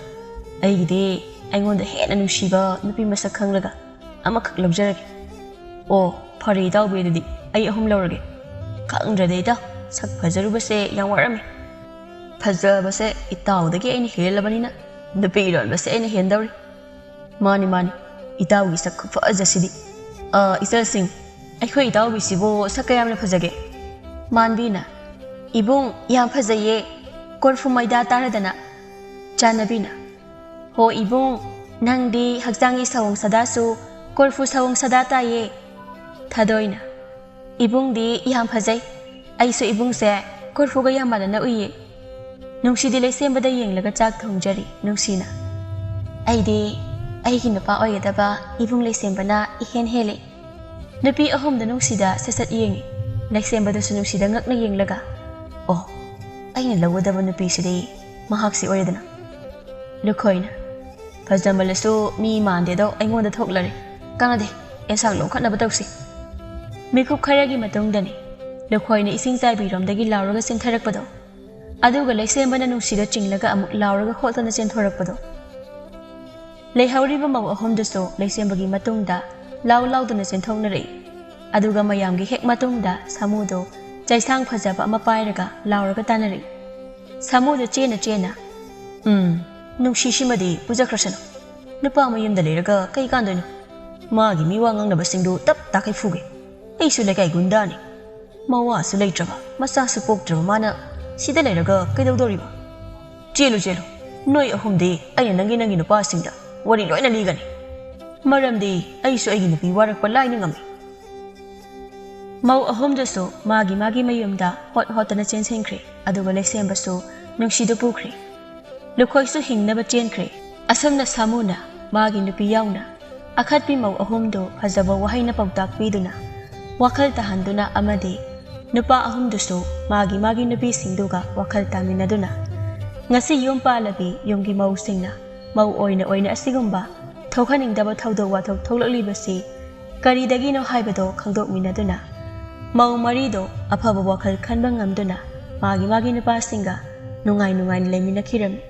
ꯑꯩꯒꯤꯗꯤ ꯑꯩꯉꯣꯟꯗ ꯍꯦꯟꯅ ꯅꯨꯡꯁꯤꯕ ꯅꯨꯄꯤ ꯃꯁꯛ ꯈꯪꯂꯒ ꯑꯃꯈꯛ ꯂꯧꯖꯔꯒꯦ꯫" "ꯑꯣ, ꯐꯔꯦ ꯏꯇꯥꯎꯕꯤ, ꯑꯗꯨꯗꯤ ꯑꯩ ꯑꯍꯨꯝ ꯂꯧꯔꯒꯦ꯫" "ꯈꯪꯗ꯭ꯔꯗꯤ ꯏꯇꯥꯎ, ꯁꯛ ꯐꯖꯔꯨꯕꯁꯦ ꯌꯥꯝ ꯋꯥꯔꯝꯃꯤ꯫ ꯐꯖꯕꯁꯦ ꯏꯇꯥꯎꯗꯒꯤ ꯑꯩꯅ ꯍꯦꯜꯂꯕꯅꯤꯅ ꯅꯨꯄꯤ ꯂꯣꯟꯕꯁꯦ ꯑꯩꯅ ꯍꯦꯟꯗꯧꯔꯤ꯫" "ꯃꯥꯅꯤ, ꯃꯥꯅꯤ, ꯏꯇꯥꯎꯒꯤ ꯁꯛ ꯈꯨꯐꯖꯁꯤꯗꯤ꯫ ꯑ, ꯏꯆꯜꯁꯤꯡ, ꯑꯩꯈꯣꯏ ꯏꯇꯥꯎꯕꯤꯁꯤꯕꯨ ꯁꯛ ꯀꯌꯥꯝꯅ ꯐꯖꯒꯦ?" ꯃꯥꯟꯕꯤꯅ, "ꯏꯕꯨꯡ, ꯌꯥꯝ ꯐꯖꯩꯌꯦ꯫ ꯀꯣꯔꯐꯨ ꯃꯩꯗꯥ ꯇꯥꯔꯗꯅ꯫" ꯆꯥꯟꯅꯕꯤꯅ, "ꯍꯣ ꯏꯕꯨꯡ, ꯅꯪꯗꯤ ꯍꯛꯆꯥꯡꯒꯤ ꯁꯑꯣꯡ ꯁꯥꯗꯥꯁꯨ ꯀꯣꯔꯐꯨ ꯁꯑꯣꯡ ꯁꯥꯗꯥ ꯇꯥꯏꯌꯦ꯫" ꯊꯥꯗꯣꯏꯅ, "ꯏꯕꯨꯡꯗꯤ ꯌꯥꯝ ꯐꯖꯩ꯫ ꯑꯩꯁꯨ ꯏꯕꯨꯡꯁꯦ ꯀꯣꯔꯐꯨꯒ ꯌꯥꯝ ꯃꯥꯟꯅꯅ ꯎꯏꯌꯦ꯫" ꯅꯨꯡꯁꯤꯗꯤ ꯂꯩꯁꯦꯝꯕꯗ ꯌꯦꯡꯂꯒ ꯆꯥꯛ ꯊꯣꯡꯖꯔꯤ꯫ ꯅꯨꯡꯁꯤꯅ, "ꯑꯩꯗꯤ ꯑꯩꯒꯤ ꯅꯨꯄꯥ ꯑꯣꯏꯒꯗꯕ ꯏꯕꯨꯡ ꯂꯩꯁꯦꯝꯕꯅ ꯏꯍꯦꯟ ꯍꯦꯜꯂꯦ꯫" ꯅꯨꯄꯤ ꯑꯍꯨꯝꯗ ꯅꯨꯡꯁꯤꯗ ꯁꯠ ꯁꯠ ꯌꯦꯡꯉꯤ꯫ ꯂꯩꯁꯦꯝꯕꯗꯁꯨ ꯅꯨꯡꯁꯤꯗ ꯉꯛꯅ ꯌꯦꯡꯂꯒ, "ꯑꯣ, ꯑꯩꯅ ꯂꯧꯒꯗꯕ ꯅꯨꯄꯤꯁꯤꯗꯤ ꯃꯍꯥꯛꯁꯤ ꯑꯣꯏꯔꯦꯗꯅ꯫" ꯂꯨꯈꯣꯏꯅ, "ꯐꯖꯃꯜꯂꯁꯨ ꯃꯤ ꯃꯥꯟꯗꯦꯗꯣ ꯑꯩꯉꯣꯟꯗ ꯊꯣꯛꯂꯔꯦ꯫ ꯀꯥꯟꯅꯗꯦ, ꯑꯦꯟꯁꯥꯡ ꯂꯧꯈꯠꯅꯕ ꯇꯧꯁꯤ꯫" ꯃꯤꯀꯨꯞ ꯈꯔꯒꯤ ꯃꯇꯨꯡꯗꯅꯤ꯫ ꯂꯨꯈꯣꯏꯅ ꯏꯁꯤꯡ ꯆꯥꯏꯕꯤꯔꯣꯝꯗꯒꯤ ꯂꯥꯎꯔꯒ ꯆꯦꯟꯊꯔꯛꯄꯗꯣ, ꯑꯗꯨꯒ ꯂꯩꯁꯦꯝꯕꯅ ꯅꯨꯡꯁꯤꯗ ꯆꯤꯡꯂꯒ ꯑꯃꯨꯛ ꯂꯥꯎꯔꯒ ꯍꯣꯠꯇꯅ ꯆꯦꯟꯊꯣꯔꯛꯄꯗꯣ꯫ ꯂꯩꯍꯧꯔꯤꯕ ꯃꯧ ꯑꯍꯨꯝꯗꯨꯁꯨ ꯂꯩꯁꯦꯝꯕꯒꯤ ꯃꯇꯨꯡꯗ ꯂꯥꯎ ꯂꯥꯎꯗꯅ ꯆꯦꯟꯊꯣꯛꯅꯔꯛꯏ꯫ ꯑꯗꯨꯒ ꯃꯌꯥꯝꯒꯤ ꯍꯦꯛ ꯃꯇꯨꯡꯗ ꯁꯥꯃꯨꯗꯣ ꯆꯩꯁꯥꯡ ꯐꯖꯕ ꯑꯃ ꯄꯥꯏꯔꯒ ꯂꯥꯎꯔꯒ ꯇꯥꯅꯔꯛꯏ꯫ ꯁꯥꯃꯨꯗꯣ ꯆꯦꯟꯅ ꯆꯦꯟꯅ, "ꯎꯝ, ꯅꯨꯡꯁꯤꯁꯤꯃꯗꯤ ꯄꯨꯖꯈ꯭ꯔꯁꯅꯨ꯫ ꯅꯨꯄꯥ ꯃꯌꯨꯝꯗ ꯂꯩꯔꯒ ꯀꯩ ꯀꯥꯟꯗꯣꯏꯅꯣ? ꯃꯥꯒꯤ ꯃꯤꯋꯥ ꯉꯥꯡꯅꯕꯁꯤꯡꯗꯨ ꯇꯞ ꯇꯥꯈꯩ ꯐꯨꯒꯦ꯫ ꯑꯩꯁꯨ ꯂꯩꯀꯥꯏ ꯒꯨꯟꯗꯥꯅꯤ꯫" ꯃꯋꯥꯁꯨ ꯂꯩꯇ꯭ꯔꯕ, ꯃꯆꯥꯁꯨ ꯄꯣꯛꯇ꯭ꯔꯕ ꯃꯥꯅ ꯁꯤꯗ ꯂꯩꯔꯒ ꯀꯩꯗꯧꯗꯣꯔꯤꯕ? ꯆꯦꯜꯂꯨ, ꯆꯦꯜꯂꯨ꯫ ꯅꯣꯏ ꯑꯍꯨꯝꯗꯤ ꯑꯩꯅ ꯅꯪꯒꯤ, ꯅꯪꯒꯤ ꯅꯨꯄꯥꯁꯤꯡꯗ ꯋꯥꯔꯤ ꯂꯣꯏꯅ ꯂꯤꯒꯅꯤ꯫ ꯃꯔꯝꯗꯤ ꯑꯩꯁꯨ ꯑꯩꯒꯤ ꯅꯨꯄꯤ ꯋꯥꯔꯛꯄ ꯂꯥꯏꯅ ꯉꯝꯃꯤ꯫ ꯃꯧ ꯑꯍꯨꯝꯗꯨꯁꯨ ꯃꯥꯒꯤ ꯃꯥꯒꯤ ꯃꯌꯨꯝꯗ ꯍꯣꯠ ꯍꯣꯠꯇꯅ ꯆꯦꯟꯁꯤꯟꯈ꯭ꯔꯦ꯫ ꯑꯗꯨꯒ ꯂꯩꯁꯦꯝꯕꯁꯨ ꯅꯨꯡꯁꯤꯗꯨ ꯄꯨꯈ꯭ꯔꯦ꯫ ꯂꯨꯈꯣꯏꯁꯨ ꯍꯤꯡꯅꯕ ꯆꯦꯟꯈ꯭ꯔꯦ꯫ ꯑꯁꯨꯝꯅ ꯁꯥꯃꯨꯅ ꯃꯥꯒꯤ ꯅꯨꯄꯤ ꯌꯥꯎꯅ ꯑꯈꯠꯄꯤ ꯃꯧ ꯑꯍꯨꯝꯗꯨ ꯐꯖꯕ ꯋꯥꯍꯩꯅ ꯄꯥꯎꯇꯥꯛ ꯄꯤꯗꯨꯅ, ꯋꯥꯈꯜ ꯇꯥꯍꯟꯗꯨꯅ ꯑꯃꯗꯤ ꯅꯨꯄꯥ ꯑꯍꯨꯝꯗꯨꯁꯨ ꯃꯥꯒꯤ ꯃꯥꯒꯤ ꯅꯨꯄꯤꯁꯤꯡꯗꯨꯒ ꯋꯥꯈꯜ ꯇꯥꯃꯤꯟꯅꯗꯨꯅ, ꯉꯁꯤ ꯌꯨꯝ ꯄꯥꯜꯂꯕꯤ ꯌꯨꯝꯒꯤ ꯃꯧꯁꯤꯡꯅ ꯃꯧ ꯑꯣꯏꯅ ꯑꯣꯏꯅ ꯑꯁꯤꯒꯨꯝꯕ ꯊꯣꯛꯍꯟꯅꯤꯡꯗꯕ ꯊꯧꯗꯣꯛ ꯋꯥꯊꯣꯛ ꯊꯣꯛꯂꯛꯂꯤꯕꯁꯤ ꯀꯔꯤꯗꯒꯤꯅꯣ ꯍꯥꯏꯕꯗꯣ ꯈꯪꯗꯣꯛꯃꯤꯟꯅꯗꯨꯅ, ꯃꯧ ꯃꯔꯤꯗꯣ ꯑꯐꯕ ꯋꯥꯈꯜ ꯈꯟꯕ ꯉꯝꯗꯨꯅ ꯃꯥꯒꯤ ꯃꯥꯒꯤ ꯅꯨꯄꯥꯁꯤꯡꯒ ꯅꯨꯡꯉꯥꯏ ꯅꯨꯡꯉꯥꯏꯅ ꯂꯩꯃꯤꯟꯅꯈꯤꯔꯝꯃꯤ꯫